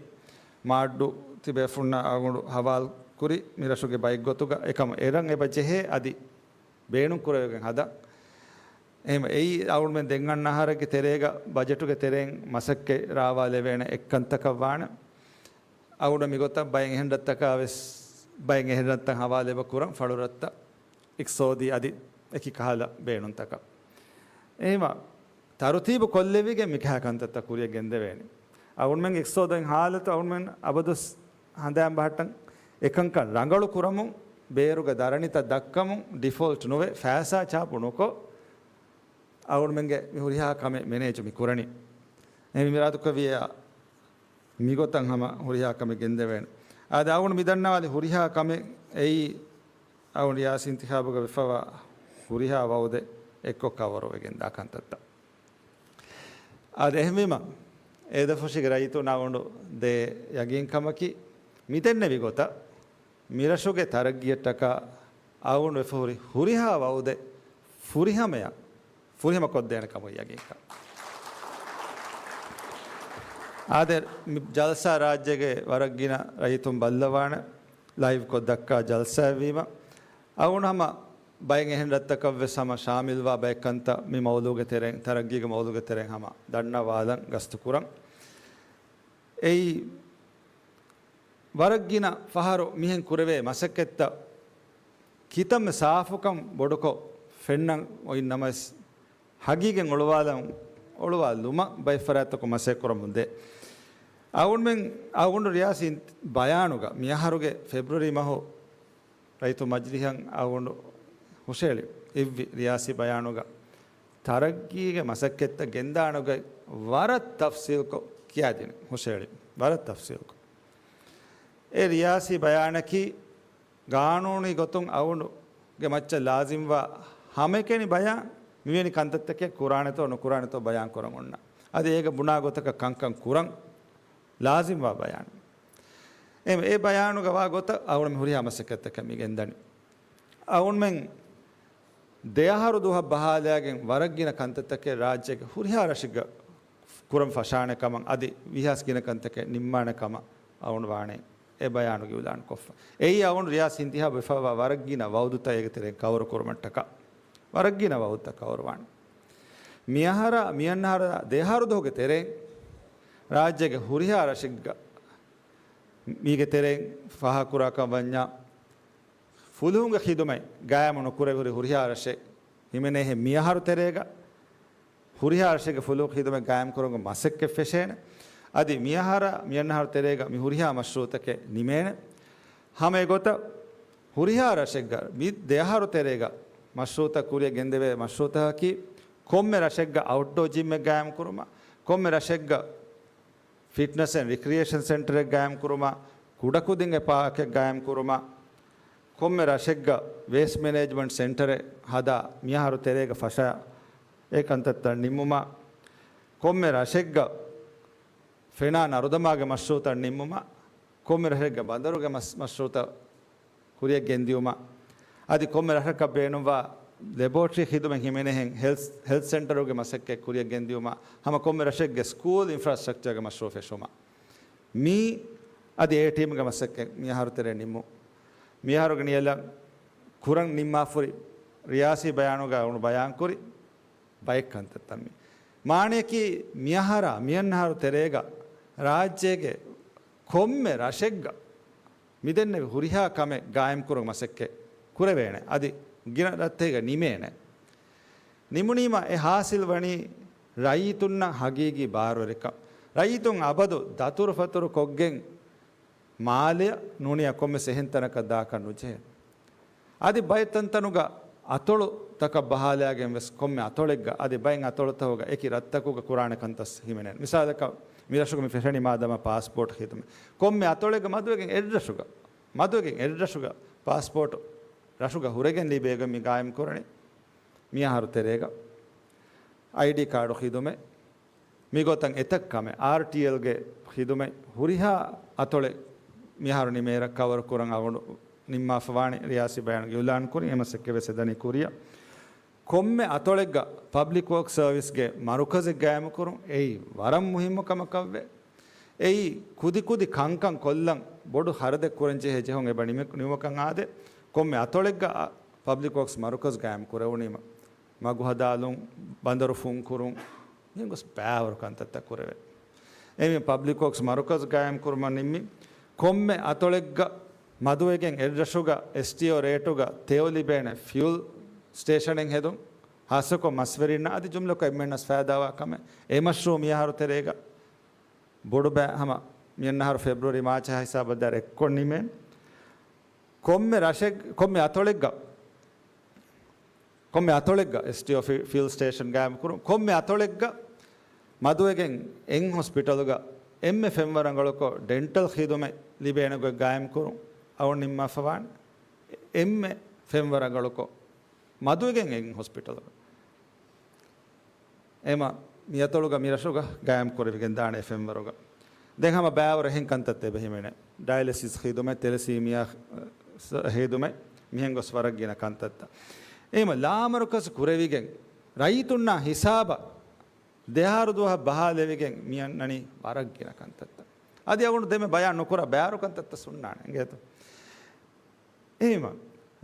މާއައްޑޫ ތިބޭފުންނަށް އަޅުގަނޑު ހަވާލު ކުރި މި ރަށުގެ ބައެއްގޮތުގަ އެކަމަށް އެރަށް އެބަ ޖެހޭ އަދި ބޭނުން ކުރެވިގެން ހަދަން. އެހެން އެއީ އަޅުގަނޑުމެން ދެން އަންނަ އަހަރެއްގެ ތެރޭގަ ބަޖެޓުގެ ތެރެއިން މަސައްކަތް ރާވާލެވޭނެ އެއްކަންތަކަށް ވާނެ. އަޅުގަނޑު މިގޮތަށް ބައެއް އެހެން ރަށްތަކާ ވެސް، ބައެއް އެހެން ރަށްތައް ހަވާލު އެބަ ކުރަން ފަޅުރަށްތައް އިޤްތިޞާދީ އަދި އެކި ކަހަލަ ބޭނުންތަކަށް. އެހެމަ ތަރުތީބު ކޮށްލެވިގެން މިކަހަލަ ކަންތައްތައް ކުރިއަށް ގެންދެވޭނެ. އަޅުގަނޑުމެންގެ އިޤްތިޞާދު ހާލަތު އަޅުގަނޑުމެން އަބަދުވެސް ހަނދާން ބަހައްޓަން އެކަންކަން ރަނގަޅު ކުރަމުން، ބޭރުގެ ދަރަނިތައް ދައްކަމުން، ޑިފޯލްޓް ނުވެ، ފައިސާ ޗާޕު ނުކޮށް، އަޅުގަނޑުމެންގެ މި ހުރިހާ ކަމެއް މެނޭޖު މި ކުރަނީ. އެހެން މި މިރާދުކުރެއްވިއްޔާ މިގޮތަށް ހަމަ ހުރިހާ ކަމެއް ގެންދެވޭނެ. އާދެ، އަޅުގަނޑު މި ދަންނަވާލި ހުރިހާ ކަމެއް އެއީ އަޅުގަނޑު ރިޔާސީ އިންތިޚާބުގަ ވެފަވާ ހުރިހާ ވައުދެއް އެއްކޮށް ކަވަރުވެގެން ދާ ކަންތައްތައް. އާދެ، އެހެންވީމަ، އޭދަފުށީގެ ރައްޔިތުންނަށް އަޅުގަނޑު ދޭ ޔަގީންކަމަކީ، މިދެންނެވި ގޮތަށް މިރަށުގެ ތަރައްގީއަށްޓަކާ އަޅުގަނޑު ވެފަ ހުރި ހުރިހާ ވައުދެއް ފުރިހަމަޔަށް، ފުރިހަމަ ކޮށްދޭނެ ކަމުގެ ޔަގީންކަން. އާދެ، މި ޖަލްސާ ރާއްޖޭގެ ވަރަށް ގިނަ ރައްޔިތުން ބައްލަވާނެ، ލައިވްކޮށް ދައްކާ ޖަލްސާއެއްވީމަ، އަޅުގަނޑު ހަމަ ބައެއް އެހެން ރަށްތަކަށްވެސް ހަމަ ޝާމިލްވާ ބައެއް ކަންތައް މި މައުޟޫގެ ތެރެއިން، ތަރައްގީގެ މައުޟޫގެ ތެރެއިން ހަމަ ދަންނަވާލަން ގަސްތު ކުރަން. އެއީ، ވަރަށް ގިނަ ފަހަރު މިހެން ކުރެވޭ މަސައްކަތްތައް ކިތަންމެ ސާފުކަން ބޮޑުކޮށް ފެންނަން އޮތް ނަމަވެސް، ހަގީގަތް އޮޅުވާލަން، އޮޅުވާލުމަށް ބައެއް ފަރާތްތަކުން މަސައްކަތް ކުރަމުންދޭ. އަޅުގަނޑުމެން، އަޅުގަނޑު ރިޔާސީ ބަޔާނުގަ މިއަހަރުގެ ފެބްރުއަރީ މަހު ރައްޔިތު މަޖިލީހަށް އަޅުގަނޑު ހުށަހެޅި އިއްވި ރިޔާސީ ބަޔާނުގަ ތަރައްގީގެ މަސައްކަތްތައް ގެންދާނެ ގޮތް ވަރަށް ތަފްސީލްކޮށް ކިޔާދިނި ހުށަހެޅި. ވަރަށް ތަފްސީލްކޮށް. އެ ރިޔާސީ ބަޔާނަކީ ގާނޫނީ ގޮތުން އަޅުގަނޑުގެ މައްޗަށް ލާޒިމްވާ ހަމައެކަނި ބަޔާން މިވެނި ކަންތައްތަކެއް ކުރާނެތޯ ނުކުރާނެތޯ ބަޔާން ކުރަން އޮންނަ. އަދި އޭގެ ބުނާ ގޮތަކަށް ކަންކަން ކުރަން ލާޒިމްވާ ބަޔާން. އެ، އެ ބަޔާނުގަ ވާ ގޮތަށް އަޅުގަނޑު މި ހުރިހާ މަސައްކަތްތަކެއް މި ގެންދަނީ. އަޅުގަނޑުމެން ދެއަހަރު ދުވަހަށް ބަހާލައިގެން ވަރަށް ގިނަ ކަންތައްތަކެއް ރާއްޖޭގެ ހުރިހާ ރަށެއްގަ ކުރަން ފަށާނެ ކަމަށް އަދި ވީހާވެސް ގިނަ ކަންތަކެއް ނިންމާނެ ކަމަށް އަޅުގަނޑު ވާނީ އެ ބަޔާނުގައި އިޢުލާން ކޮށްފަ. އެއީ އަޅުގަނޑު ރިޔާސީ އިންތިހާބު ވެފައިވާ ވަރަށް ގިނަ ވައުދުތައް އޭގެ ތެރެއިން ކަވަރު ކުރުމަށްޓަކާ ވަރަށް ގިނަ ވައުދުތައް ކަވަރު ވާނެ. މިއަހަރާ، މިއަންނަ އަހަރާ ދެއަހަރު ދުވަހުގެ ތެރެއިން ރާއްޖޭގެ ހުރިހާ ރަށެއްގަ މީގެ ތެރެއިން ފާހަގަކުރާކަށް ވަންޏާ، ފުލުހުންގެ ޚިދުމަތް ގާއިމު ނުކުރެވި ހުރި ހުރިހާ ރަށެއް ހިމެނޭހެން މިއަހަރު ތެރޭގަ ހުރިހާ ރަށެއްގެ ފުލުހުންގެ ޚިދުމަތް ގާއިމުކުރުމުގެ މަސައްކަތް ފެށޭނެ. އަދި މިއަހަރާ، މިއަންނަ އަހަރު ތެރޭގަ މި ހުރިހާ މަޝްރޫޢުތަކެއް ނިމޭނެ. ހަމަ އެގޮތަށް ހުރިހާ ރަށެއްގަ މި ދެއަހަރު ތެރޭގަ މަޝްރޫޢުތައް ކުރިއަށް ގެންދެވޭ މަޝްރޫޢުތަކަކީ ކޮންމެ ރަށެއްގަ އައުޓްޑޯ ޖިމްއެއް ގާއިމުކުރުމަށް، ކޮންމެ ރަށެއްގަ ފިޓްނަސް އެންޑް ރިކްރިއޭޝަން ސެންޓަރެއް ގާއިމް ކުރުމަށް، ކުޑަކުދިންގެ ޕާކެއް ގާއިމް ކުރުމަށް، ކޮންމެ ރަށެއްގަ ވޭސްޓް މެނޭޖްމަންޓް ސެންޓަރެއް ހަދާ މިއަހަރު ތެރޭގަ ފަށާ އެ ކަންތައްތައް ނިންމުމަށް، ކޮންމެ ރަށެއްގަ ފެނާ ނަރުދަމާގެ މަޝްރޫޢުތައް ނިންމުމަށް، ކޮންމެ ރަށެއްގަ ބަނދަރުގެ މަސް-، މަޝްރޫޢުތައް ކުރިއަށް ގެންދިއުމަށް، އަދި ކޮންމެ ރަށަކަށް ބޭނުންވާ ލެބޯޓްރީ ޚިދުމަތް ހިމެނޭހެން ހެލްތް، ހެލްތް ސެންޓަރުގެ މަސައްކަތް ކުރިއަށް ގެންދިއުމަށް، ހަމަ ކޮންމެ ރަށެއްގެ ސްކޫލް އިންފްރާސްޓްރަކްޗާގެ މަޝްރޫޢު ފެށުމަށް. މީ އަދި އޭ ޓީމްގެ މަސައްކަތް މިއަހަރު ތެރޭ ނިންމު. މިއަހަރުގެ ނިޔަލަށް ކުރަން ނިންމާފަހުރި ރިޔާސީ ބަޔާނުގަ އަޅުގަނޑު ބަޔާންކުރި ބައެއް ކަންތައްތައް މީ. މާނަޔަކީ މިއަހަރާ، މިއަންނަ އަހަރު ތެރޭގަ ރާއްޖޭގެ ކޮންމެ ރަށެއްގަ މިދެންނެވި ހުރިހާ ކަމެއް ގާއިމްކުރުމުގެ މަސައްކަތް ކުރެވޭނެ. އަދި ގިނަ ރަށްތަކެއްގަ ނިމޭނެ. ނިމުނީމަ އެ ހާސިލް ވަނީ ރައްޔިތުންނަށް ހަގީގީ ބާރުވެރިކަން. ރައްޔިތުން އަބަދު ދަތުރުފަތުރު ކޮށްގެން މާލެއަށް ނޫނީ ކޮންމެސް އެހެން ތަނަކަށް ދާކަށް ނުޖެހޭ. އަދި ބައެއް ތަންތަނުގަ އަތޮޅުތަކަށް ބަހާލައިގެން ވެސް ކޮންމެ އަތޮޅެއްގަ އަދި ބައެއް އަތޮޅުތަކުގަ އެކި ރަށްތަކުގަ ކުރާނެ ކަންތައް ހިމެނޭނެ. މިސާލަކަށް މި ރަށުގަ މި ފެށެނީ މާދަމާ ޕާސްޕޯޓް ޚިދުމަތް. ކޮންމެ އަތޮޅެއްގަ މަދުވެގެން އެއްރަށުގަ، މަދުވެގެން އެއްރަށުގަ ޕާސްޕޯޓް ރަށުގަ ހުރެގެން ލިބޭގޮތް މި ގާއިމް ކުރަނީ. މިއަހަރު ތެރޭގަ އައިޑީ ކާޑު ޚިދުމަތް، މިގޮތަށް އެތައް ކަމެއް، އާރްޓީއެލްގެ ޚިދުމަތް ހުރިހާ އަތޮޅެއް މިހާރު ނިމޭއިރަށް ކަވަރު ކުރަން އަޅުގަނޑު ނިންމާފަވާނެ. ރިޔާސީ ބަޔާނުގައި އިޢުލާން ކުރި އެ މަސައްކަތް ވެސް އެދަނީ ކުރިއަށް. ކޮންމެ އަތޮޅެއްގަ ޕަބްލިކް ވޯކްސް ސަރވިސްގެ މަރުކަޒެއް ގާއިމުކުރުން އެއީ ވަރަށް މުހިއްމު ކަމަކަށްވޭ. އެއީ ކުދިކުދި ކަންކަން ކޮށްލަން ބޮޑު ޚަރަދެއް ކުރަންޖެހޭ ޖެހުން އެބަ ނިމެ-، ނިމުމަކަށް އާދޭ. ކޮންމެ އަތޮޅެއްގަ އަ، ޕަބްލިކް ވޯކްސް މަރުކަޒް ގާއިމު ކުރެވުނީމަ މަގު ހަދާލުން، ބަނދަރު ފުންކުރުން، މިހެން ގޮސް ބައިވަރު ކަންތައްތައް ކުރެވޭ. އެހެންވީމަ ޕަބްލިކް ވޯކްސް މަރުކަޒް ގާއިމް ކުރުމަށް ނިންމި ކޮންމެ އަތޮޅެއްގަ މަދުވެގެން އެއްރަށުގަ އެސްޓީއޯ ރޭޓުގަ ތެޔޮ ލިބޭނެ ފިއުލް ސްޓޭޝަނެއް ހެދުން، ހާއްސަކޮށް މަސްވެރިންނަށް އަދި ޖުމްލަކޮށް އެންމެންނަސް ފައިދާވާ ކަމެއް. އެ މަޝްރޫޢު މިއަހަރު ތެރޭގަ ބޮޑުބައި ހަމަ މިއަންނަ އަހަރު ފެބްރުއަރީ މާޗާ ހިސާބަށް ދާއިރު އެއްކޮށް ނިމޭނެ. ކޮންމެ ރަށެއް-، ކޮންމެ އަތޮޅެއްގަ، ކޮންމެ އަތޮޅެއްގަ އެސްޓީއޯ ފި-، ފިއުލް ސްޓޭޝަން ގާއިމް ކުރުން، ކޮންމެ އަތޮޅެއްގަ މަދުވެގެން އެއް ހޮސްޕިޓަލުގަ އެންމެ ފެންވަރަށް ރަނގަޅުކޮށް ޑެންޓަލް ޚިދުމަތް ލިބޭނެ ގޮތް ގާއިމް ކުރުން އަޅުގަނޑު ނިންމާފަވާނެ. އެންމެ ފެންވަރަށް ރަނގަޅުކޮށް މަދުވެގެން އެއް ހޮސްޕިޓަލުގަ. އެމަ މިއަތޮޅުގަ މިރަށުގަ ގާއިމް ކުރެވިގެން ދާނެ އެ ފެންވަރުގަ. ދެން ހަމަ ބައިވަރު އެހެން ކަންތައްތައް އެބަ ހިމެނޭ. ޑަޔަލިސިސް ޚިދުމަތް، ތެލެސީމިއާ ޚިދުމަތް، މިހެން ގޮސް ވަރަށް ގިނަ ކަންތައްތައް. އެމަ ލާމަރުކަޒު ކުރެވިގެން، ރައްޔިތުންނާ ހިސާބަށް ދެއަހަރު ދުވަހަށް ބަހާލެވިގެން މިއަންނަނީ ވަރަށް ގިނަ ކަންތައްތައް. އަދި އަޅުގަނޑު ދެމެ ބަޔާން ނުކުރާ ބައިވަރު ކަންތައްތައް ހުންނާނެ. އިނގޭތޯ؟ އެހެންވީމަ،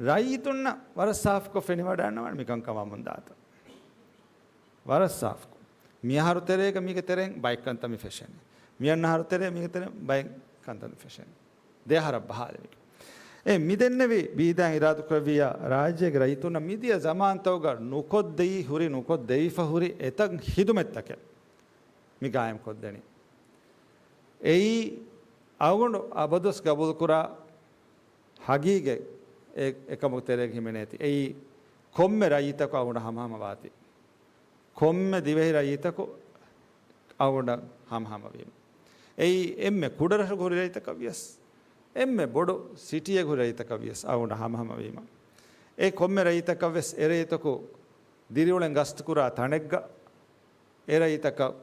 ރައްޔިތުންނަށް ވަރަށް ސާފުކޮށް ފެނިވަޑައިގަންނަވާނެ މިކަންކަމާ މުންދާތައް. ވަރަށް ސާފުކޮށް. މިއަހަރު ތެރޭގަ މީގެ ތެރެއިން ބައެއް ކަންތައް މި ފެށެނީ. މިއަންނަ އަހަރު ތެރޭ މީގެ ތެރެއިން ބައެއް ކަންތައް މި ފެށެނީ. ދެއަހަރަށް ބަހާލެވި. އެ މިދެންނެވި ބީދާ އިރާދަކުރެއްވިއްޔާ، ރާއްޖޭގެ ރައްޔިތުންނަށް މިދިޔަ ޒަމާންތަކުގަ ނުކޮށްދެއީ ހުރި ނުކޮށްދެވިފަ ހުރި އެތައް ޚިދުމަތްތަކެއް މި ގާއިމް ކޮށްދެނީ. އެއީ އަޅުގަނޑު އަބަދުވެސް ގަބޫލުކުރާ ހަގީގަތް އެ-، އެކަމުގެ ތެރޭގަ ހިމެނޭތީ. އެއީ ކޮންމެ ރައްޔިތަކު އަޅުގަނޑަށް ހަމަހަމަ ވާތީ. ކޮންމެ ދިވެހި ރައްޔިތަކު އަޅުގަނޑަށް ހަމަހަމަވީމަ. އެއީ އެންމެ ކުޑަ ރަށުގަ ހުރި ރައްޔިތަކަށް ވިޔަސް، އެންމެ ބޮޑު ސިޓީއެއްގަ ހުރި ރައްޔިތަކަށް ވިޔަސް އަޅުގަނޑަށް ހަމަހަމަވީމަ. އެ ކޮންމެ ރައްޔިތަކަށް ވެސް އެ ރައްޔިތަކު ދިރިއުޅެން ގަސްތުކުރާ ތަނެއްގަ އެ ރައްޔިތަކަށް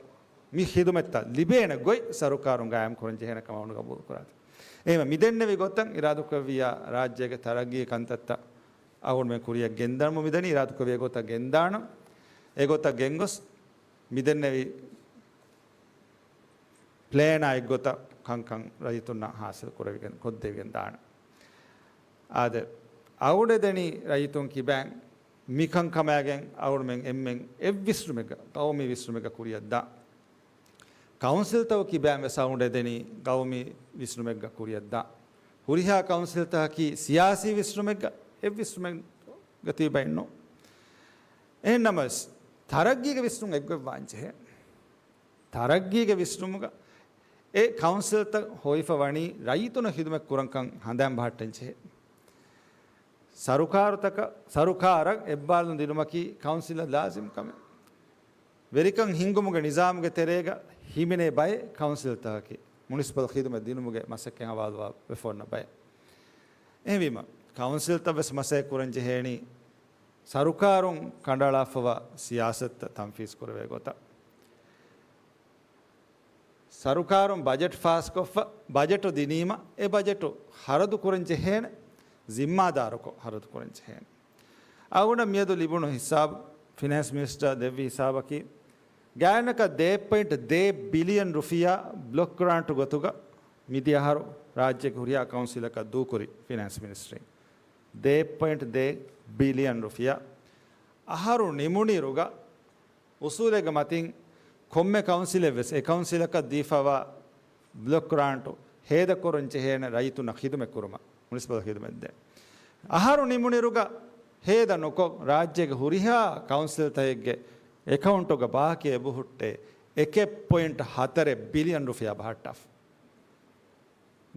މި ޚިދުމަތްތައް ލިބޭނެ ގޮތް ސަރުކާރުން ގާއިމް ކުރަން ޖެހޭނެ ކަމަށް އަޅުގަނޑު ގަބޫލު ކުރާތީ. އެހެންވެ މިދެންނެވި ގޮތަށް އިރާދަކުރެއްވިއްޔާ ރާއްޖޭގެ ތަރައްގީ ކަންތައްތައް އަޅުގަނޑުމެން ކުރިއަށް ގެންދާނަމު މިދަނީ އިރާދަކުރެއްވި ގޮތަށް ގެންދާނަން. އެގޮތަށް ގެންގޮސް މިދެންނެވި ޕްލޭނާ އެއްގޮތަށް ކަންކަން ރައްޔިތުންނަށް ހާސިލް ކުރެވިގެން ކޮށްދެވިގެން ދާނަން. އާދެ، އަޅުގަނޑު ދެނީ ރައްޔިތުން ކިބައިން މިކަން ކަމާގެން އަޅުގަނޑުމެން އެންމެން އެއްވިސްނުމެއްގަ، ގައުމީ ވިސްނުމެއްގަ ކުރިއަށް ދާން. ކައުންސިލްތަކު ކިބައިން ވެސް އަޅުގަނޑު ދެނީ ގައުމީ ވިސްނުމެއްގަ ކުރިއަށް ދާން. ހުރިހާ ކައުންސިލްތަކަކީ ސިޔާސީ ވިސްނުމެއްގަ އެއްވިސްނުމެއްގަ ތިބި ބައެއް ނޫން. އެހެން ނަމަވެސް، ތަރައްގީގެ ވިސްނުން އެއްގޮތް ވާން ޖެހޭ. ތަރައްގީގެ ވިސްނުމުގަ އެ ކައުންސިލްތައް ހޮވިފަ ވަނީ ރައްޔިތުންނަށް ޚިދުމަތް ކުރަން ކަން ހަނދާން ބަހައްޓަން ޖެހޭ. ސަރުކާރުތަކަށް، ސަރުކާރަށް އެއްބާރުލުން ދިނުމަކީ ކައުންސިލަށް ލާޒިމް ކަމެއް. ވެރިކަން ހިންގުމުގެ ނިޒާމުގެ ތެރޭގަ ހިމެނޭ ބައެއް ކައުންސިލްތަކަކީ މުނިސިޕަލް ޚިދުމަތް ދިނުމުގެ މަސައްކަތް ހަވާލުވާ ވެފަ އޮންނަ ބައެއް. އެހެންވީމަ، ކައުންސިލްތައް ވެސް މަސައްކަތް ކުރަން ޖެހޭނީ ސަރުކާރުން ކަނޑައަޅާފަވާ ސިޔާސަތުތައް ތަންފީޒް ކުރެވޭ ގޮތަށް. ސަރުކާރުން ބަޖެޓް ފާސްކޮށްފަ، ބަޖެޓު ދިނީމަ، އެ ބަޖެޓު ހަރަދު ކުރަން ޖެހޭނެ، ޒިންމާދާރުކޮށް ހަރަދު ކުރަން ޖެހޭނެ. އަޅުގަނޑަށް މިއަދު ލިބުނު ހިސާބު، ފިނޭންސް މިނިސްޓަރ ދެއްވި ހިސާބަކީ، ގާތްގަނޑަކަށް ދޭއް ޕޮއިންޓް ދޭއް ބިލިއަން ރުފިޔާ ބްލޮކް ގްރާންޓު ގޮތުގަ މިދިޔަ އަހަރު ރާއްޖޭގެ ހުރިހާ ކައުންސިލަކަށް ދޫކުރި ފިނޭންސް މިނިސްޓްރީން. ދޭއް ޕޮއިންޓް ދޭއް ބިލިއަން ރުފިޔާ. އަހަރު ނިމުނިރުގަ އުސޫލެއްގެ މަތިން ކޮންމެ ކައުންސިލެއް ވެސް އެ ކައުންސިލަކަށް ދީފަވާ ބްލޮކް ގްރާންޓު ހޭދަކުރަން ޖެހޭނެ ރައްޔިތުންނަށް ޚިދުމަތް ކުރުމަށް، މުނިސިޕަލް ޚިދުމަތް ދޭން. އަހަރު ނިމުނިރުގަ ހޭދަ ނުކޮށް، ރާއްޖޭގެ ހުރިހާ ކައުންސިލްތަކެއްގެ އެކައުންޓުގަ ބާކީ އެބަހުއްޓޭ އެކެއް ޕޮއިންޓް ހަތަރެއް ބިލިއަން ރުފިޔާ ބަހައްޓާފަ.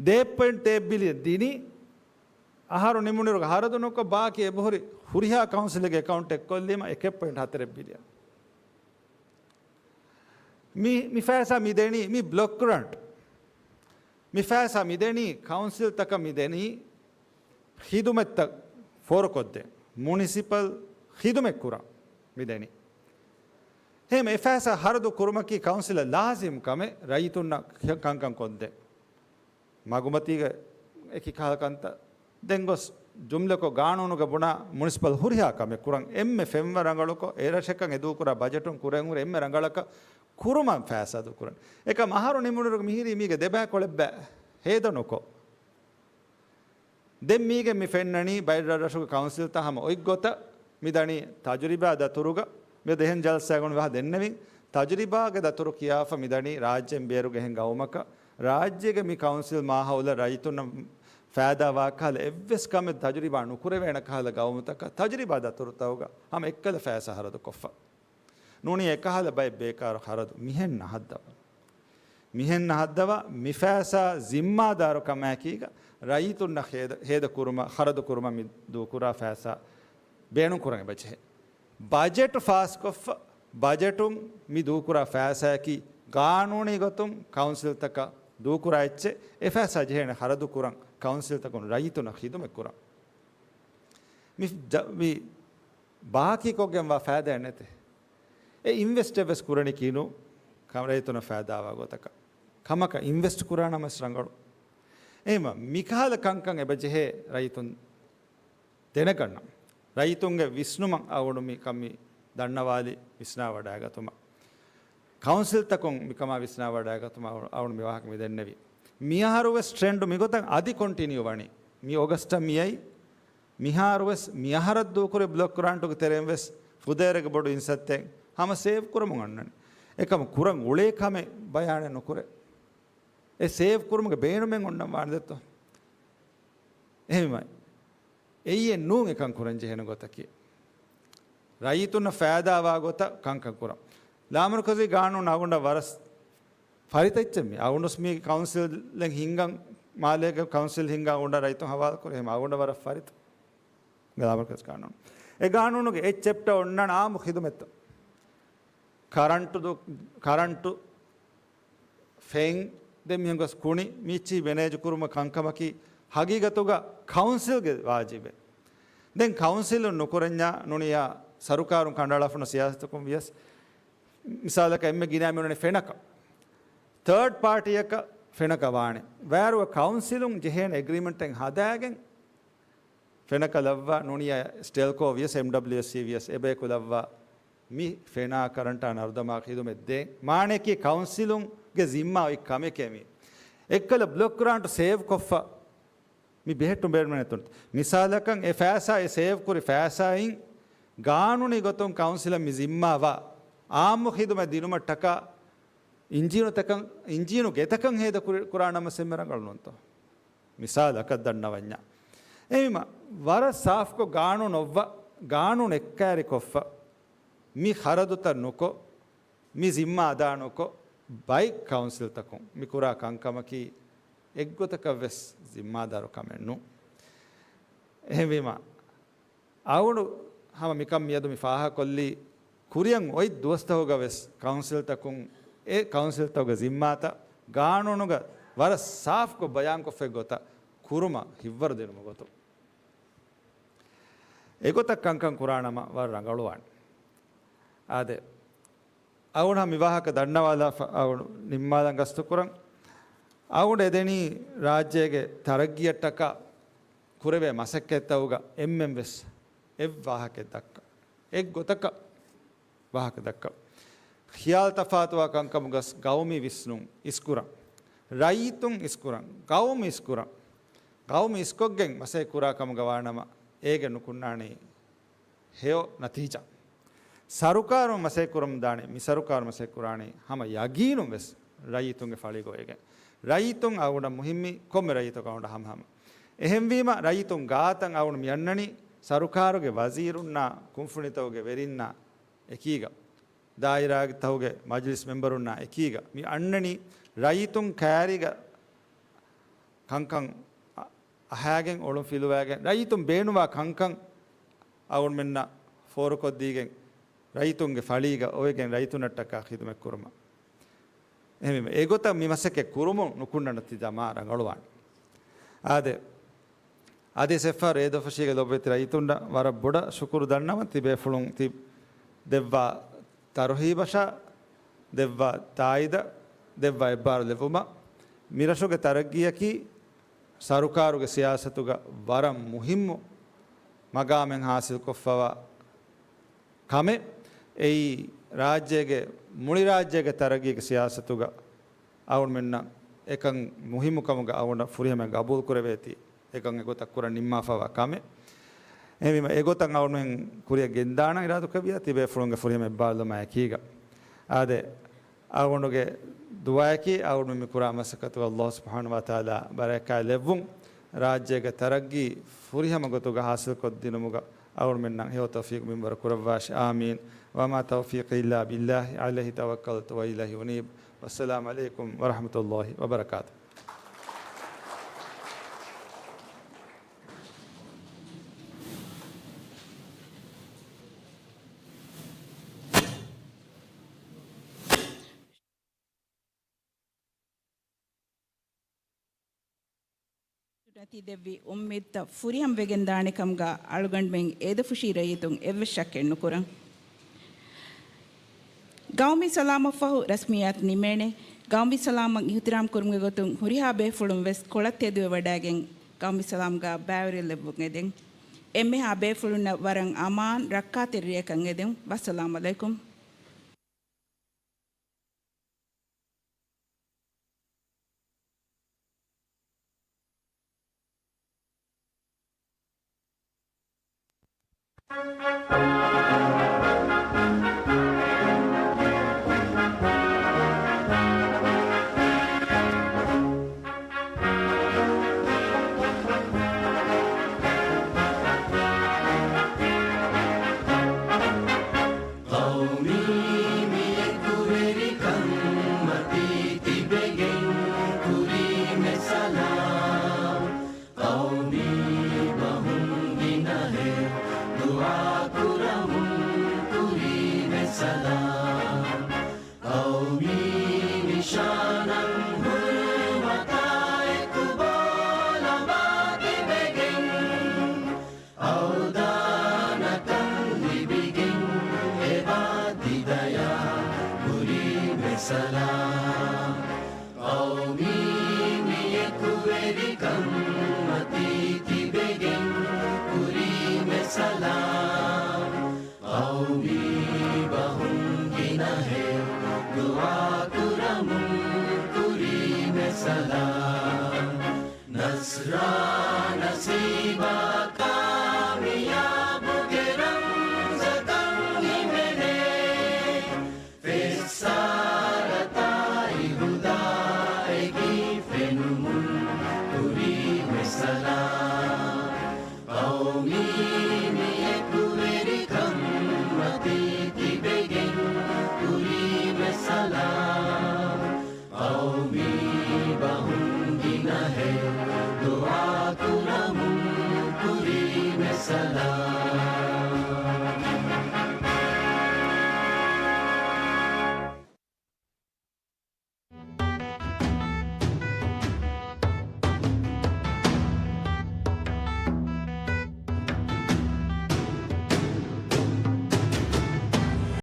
ދޭއް ޕޮއިންޓް ދޭއް ބިލިއަން ދިނީ، އަހަރު ނިމުނިރުގަ ހަރަދު ނުކޮށް، ބާކީ އެބަހުރި ހުރިހާ ކައުންސިލެއްގެ އެކައުންޓް އެއްކޮށްލީމަ އެކެއް ޕޮއިންޓް ހަތަރެއް ބިލިއަން. މި، މި ފައިސާ މި ދެނީ، މި ބްލޮކް ގްރާންޓް، މި ފައިސާ މި ދެނީ، ކައުންސިލްތަކަށް މި ދެނީ، ޚިދުމަތްތައް ފޯރުކޮށްދޭ، މުނިސިޕަލް ޚިދުމަތް ކުރަން މި ދެނީ. އެހެން އެ ފައިސާ ހަރަދު ކުރުމަކީ ކައުންސިލަށް ލާޒިމް ކަމެއް، ރައްޔިތުންނަށް ކަންކަން ކޮށްދޭ. މަގުމަތީގަ އެކި ކަހަލަ ކަންތައް. ދެން ގޮސް ޖުމްލަކޮށް، ގާނޫނުގަ ބުނާ މުނިސިޕަލް ހުރިހާ ކަމެއް ކުރަން އެންމެ ފެންވަ ރަނގަޅުކޮށް، އެ ރަށަކަށް އެ ދޫކުރާ ބަޖެޓުން ކުރެން ހުރި އެންމެ ރަނގަޅަކަށް ކުރުމަށް ފައިސާ ދޫކުރަން. އެކަމް އަހަރު ނިމުނުރުގަ މިހިރީ މީގެ ދެބައި ކޮޅެއްބައި ހޭދަ ނުކޮށް. ދެން މީގެ މި ފެންނަނީ ބައެއް ރަށްރަށުގެ ކައުންސިލްތައް ހަމަ އޮތްގޮތަށް މި ދަނީ ތަޖުރިބާ ދަތުރުގަ. މިއަދު އެހެން ޖަލްސާގަނޑު ވަހަ ދެންނެވިން. ތަޖުރިބާގެ ދަތުރު ކިޔާފަ މިދަނީ ރާއްޖޭން ބޭރުގެ އެހެން ގައުމަކަށް، ރާއްޖޭގެ މި ކައުންސިލް މާހައުލަށް ރައްޔިތުންނަށް ފައިދާވާ ކަހަލަ އެއްވެސް ކަމެއް ތަޖުރިބާ ނުކުރެވޭނެ ކަހަލަ ގައުމުތަކަށް ތަޖުރިބާ ދަތުރުތަކުގަ ހަމަ އެއްކަލަ ފައިސާ ހަރަދުކޮށްފަ. ނޫނީ އެކަހަލަ ބައެއް ބޭކާރު ހަރަދު މިހެން ނަހައްދަވާ. މިހެން ނަހައްދަވާ މި ފައިސާ ޒިންމާދާރު ކަމާއެކީގަ ރައްޔިތުންނަށް ހޭދަ، ހޭދަ ކުރުމަށް، ހަރަދު ކުރުމަށް މި ދޫކުރާ ފައިސާ ބޭނުން ކުރަން އެބަޖެހޭ. ބަޖެޓު ފާސްކޮށްފަ، ބަޖެޓުން މި ދޫކުރާ ފައިސާއަކީ ގާނޫނީ ގޮތުން ކައުންސިލްތަކަށް ދޫކުރާ އެއްޗެއް. އެ ފައިސާ ޖެހޭނެ ހަރަދު ކުރަން ކައުންސިލްތަކުން ރައްޔިތުންނަށް ޚިދުމަތް ކުރަން. މި ޖަ-، މި ބާކީކޮށްގެންވާ ފައިދާއެއް ނެތޭ. އެ އިންވެސްޓެއް ވެސް ކުރަނީ ކިނު ކަމަ ރައްޔިތުނަށް ފައިދާވާ ގޮތަކަށް. ކަމަކަށް އިންވެސްޓް ކުރާނަމަސް ރަނގަޅު. އެހެންވީމަ މިކަހަލަ ކަންކަން އެބަޖެހޭ ރައްޔިތުން ދެނެގަންނަން. ރައްޔިތުންގެ ވިސްނުމަށް އަޅުގަނޑު މި ކަން މި ދަންނަވާލި ވިސްނާވަޑައިގަތުމަށް. ކައުންސިލްތަކުން މިކަމާ ވިސްނާވަޑައިގަތުމަށް އަޅު-، އަޅުގަނޑު މި ވާހަކަ މި ދެންނެވީ. މިއަހަރު ވެސް ޓްރެންޑު މިގޮތަށް އަދި ކޮންޓިނިއު ވަނީ. މި އޮގަސްޓަށް މިއައީ. މިހާރު ވެސް މިއަހަރަށް ދޫކުރި ބްލޮކް ގްރާންޓުގެ ތެރެއިން ވެސް ފުދޭވަރެއްގެ ބޮޑު އިންސައްތައެއް ހަމަ ސޭވް ކުރަމުން އަންނަނީ. އެކަމަކު ކުރަން އުޅޭ ކަމެއް ބަޔާނެއް ނުކުރޭ. އެ ސޭވް ކުރުމުގެ ބޭނުމެއް އޮންނަން ވާނެ ދެއްތޯ؟ އެހެންވީމަ އެއީ ނޫން އެކަން ކުރަން ޖެހޭނެ ގޮތަކީ. ރައްޔިތުންނަށް ފައިދާވާ ގޮތަށް ކަންކަން ކުރަން. ލާމަރުކަޒީ ގާނޫނު އަޅުގަނޑަށް ވަރަށް ފަރިތަ އެއްޗެއް މީ. އަޅުގަނޑު މީ ކައުންސިލެއް ހިންގަން، މާލޭގެ ކައުންސިލް ހިންގަން އަޅުގަނޑަށް ރައްޔިތުން ހަވާލު ކުރޭ. އެހެން އަޅުގަނޑަށް ވަރަށް ފަރިތަ ލާމަރުކަޒީ ގާނޫނު. އެ ގާނޫނުގެ އެއް ޗެޕްޓަރ އޮންނާނެ އާއްމު ޚިދުމަތްތައް. ކަރަންޓު ދު-، ކަރަންޓު ފެން ދެން މިހެން ގޮސް ކުނި މިއްޗިހި މެނޭޖު ކުރުމަށް ކަންކަމަކީ ހަގީގަތުގަ ކައުންސިލްގެ ވާޖިބެއް. ދެން ކައުންސިލުން ނުކުރަންޏާ ނޫނިއްޔާ ސަރުކާރުން ކަނޑައަޅާފަ ހުންނަ ސިޔާސަތަކުން ވިޔަސް، މިސާލަކަށް އެންމެ ގިނަ މިއުޅެނީ ފެނަކަށް. ތާޑް ޕާޓީއަކަށް ފެނަކަށް ވާނެ. ވައިރުވެ ކައުންސިލުން ޖެހޭނެ އެގްރީމެންޓެއް ހަދާގެން، ފެނަކަލައްވާ ނޫނީ ސްޓެލްކޯ ވިޔަސް އެމްޑަބްލިއުއެސްސީ ވިޔަސް އެބަޔަކުލައްވާ މި ފެނާ ކަރަންޓާ ނަރުދަމާ ޚިދުމަތް ދޭން. މާނަޔަކީ ކައުންސިލުންގެ ޒިންމާ އޮތް ކަމެކޭ މީ. އެއްކަލަ ބްލޮކް ގްރާންޓް ސޭވް ކޮށްފަ މި ބެހެއްޓުން ބޭނުމެއް ނެތުން. މިސާލަކަށް އެ ފައިސާ، އެ ސޭވް ކުރި ފައިސާއިން ގާނޫނީ ގޮތުން ކައުންސިލަށް މި ޒިންމާވާ އާއްމު ޚިދުމަތް ދިނުމަށްޓަކާ އިންޖީނުތަކަށް، އިންޖީނުގެތަކަށް ހޭދަ ކުރި، ކުރާ ނަމަ ސެއްމެ ރަނގަޅު ނޫންތޯ؟ މިސާލަކަށް ދަންނަވަންޏާ. އެހެންވީމަ، ވަރަށް ސާފްކޮށް ގާނޫނު އޮއްވަ، ގާނޫނު އެއްކައިރިކޮށްފަ، މި ޚަރަދުތައް ނުކޮށް، މި ޒިންމާ އަދާނުކޮށް، ބައެއް ކައުންސިލްތަކުން މި ކުރާ ކަންކަމަކީ އެއްގޮތަކަށް ވެސް ޒިންމާދާރު ކަމެއް ނޫން. އެހެންވީމަ، އަޅުގަނޑު ހަމަ މިކަން މިއަދު މި ފާހަގަކޮށްލީ، ކުރިއަށް އޮތް ދުވަސްތަކުގަ ވެސް ކައުންސިލްތަކުން އެ ކައުންސިލްތަކުގެ ޒިންމާތައް ގާނޫނުގަ ވަރަށް ސާފްކޮށް ބަޔާންކޮށްފައި ގޮތަށް ކުރުމަށް ހިއްވަރު ދިނުމުގެ ގޮތުން. އެގޮތަށް ކަންކަން ކުރާނަމަ ވަރަށް ރަނގަޅުވާނެ. އާދެ، އަޅުގަނޑު މި ވާހަކަ ދަންނަވާލާފަ އަޅުގަނޑު ނިންމާލަން ގަސްތު ކުރަން. އަޅުގަނޑު އެދެނީ ރާއްޖޭގެ ތަރައްގީއަށްޓަކާ ކުރެވޭ މަސައްކަތްތަކުގަ އެންމެން ވެސް އެއް ވާހަކައެއް ދައްކަ، އެއް ގޮތަކަށް ވާހަކަ ދައްކަ. ޚިޔާލު ތަފާތުވާ ކަންކަމުގަސް ގައުމީ ވިސްނުން އިސްކުރަން، ރައްޔިތުން އިސްކުރަން، ގައުމު އިސްކުރަން، ގައުމު އިސްކޮށްގެން މަސައްކަތް ކުރާ ކަމުގަ ވާނަމަ، އޭގެ ނުކުންނާނީ ހެޔޮ ނަތީޖާ. ސަރުކާރުން މަސައްކަތް ކުރަމުން ދާނެ، މި ސަރުކާރު މަސައްކަތް ކުރާނީ ހަމަ ޔަގީނުން ވެސް ރައްޔިތުންގެ ފަޅީގަ އޮވެގެން. ރައްޔިތުން އަޅުގަނޑަށް މުހިއްމީ ކޮންމެ ރައްޔިތަކަށް އަޅުގަނޑަށް ހަމަހަމަ. އެހެންވީމަ، ރައްޔިތުން ގާތަށް އަޅުގަނޑު މި އަންނަނީ ސަރުކާރުގެ ވަޒީރުންނާ، ކުންފުނިތަކުގެ ވެރިންނާ އެކީގަ، ދާއިރާތަކުގެ މަޖިލިސް މެމްބަރުންނާ އެކީގަ، މި އަންނަނީ ރައްޔިތުން ކައިރީގަ ކަންކަން އަ-، އަހާގެން، އޮޅުން ފިލުވާގެން، ރައްޔިތުން ބޭނުންވާ ކަންކަން އަޅުގަނޑުމެންނަށް ފޯރުކޮށްދީގެން، ރައްޔިތުންގެ ފަޅީގަ އޮވެގެން ރައްޔިތުންނަށްޓަކާ ޚިދުމަތް ކުރުމަށް. އެހެންވީމަ، އެގޮތަށް މި މަސައްކަތް ކުރުމުން ނުކުންނަ ނަތީޖާ މާ ރަނގަޅުވާނެ. އާދެ، އަދި އެއްފަހަރު އޭދަފުށީގެ ލޮބުވެތި ރައްޔިތުންނަށް ވަރަށް ބޮޑަށް ޝުކުރު ދަންނަވަން. ތިބޭފުޅުން ތި ދެއްވާ ތަރުހީބަށާ، ދެއްވާ ތާއީދަށް، ދެއްވާ އެއްބާރުލެއްވުމަށް. މިރަށުގެ ތަރައްގީއަކީ ސަރުކާރުގެ ސިޔާސަތުގަ ވަރަށް މުހިއްމު މަގާމެއް ހާސިލްކޮށްފަވާ ކަމެއް. އެއީ ރާއްޖޭގެ، މުޅި ރާއްޖޭގެ ތަރައްގީގެ ސިޔާސަތުގަ އަޅުގަނޑުމެންނަށް އެކަން މުހިއްމުކަމުގަ އަޅުގަނޑަށް ފުރިހަމަ ގަބޫލުކުރެވޭތީ، އެކަން އެގޮތަށް ކުރަން ނިންމާފަވާ ކަމެއް. އެހެންވީމަ، އެގޮތަށް އަޅުގަނޑުމެން ކުރިއަށް ގެންދާނަން އިރާދަކުރެއްވިއްޔާ، ތިބޭފުޅުންގެ ފުރިހަމަ އެއްބާރުލުމާ އެކީގަ. އާދެ، އަޅުގަނޑުގެ ދުޢާއަކީ، އަޅުގަނޑު މި ކުރާ މަސައްކަތުގަ ﷲ ސުބްޙާނަހޫ ވަތަޢާލާ ބަރަކާތް ލެއްވުން، ރާއްޖޭގެ ތަރައްގީ ފުރިހަމަ ގޮތުގަ ހާސިލްކޮށްދިނުމުގަ އަޅުގަނޑުމެންނަށް ހެޔޮ ތައުފީޤު މިންވަރު ކުރައްވާށި. އާމީން. وما توفيقي إلا بالله عليه توكلت وإليه أنيب. والسلام عليكم ورحمة الله وبركاته. ތި ދެއްވި އުއްމީދުތައް ފުރިހަމަވެގެން ދާނެ ކަމުގަ އަޅުގަނޑުމެން އޭދަފުށީ ރައްޔިތުން އެއްވެސް ޝައްކެއް ނުކުރަން. ގައުމީ ސަލާމަށްފަހު ރަސްމިއްޔާތު ނިމޭނެ. ގައުމީ ސަލާމަށް އިޙްތިރާމް ކުރުމުގެ ގޮތުން ހުރިހާ ބޭފުޅުން ވެސް ކޮޅަށް ތެދުވެވަޑައިގެން ގައުމީ ސަލާމްގަ ބައިވެރިވެލެއްވުން އެދެން. އެންމެހާ ބޭފުޅުންނަށް ވަރަށް އަމާން ރައްކާތެރި ރެއަކަށް އެދެން. ވައްސަލާމް ޢަލައިކުމް.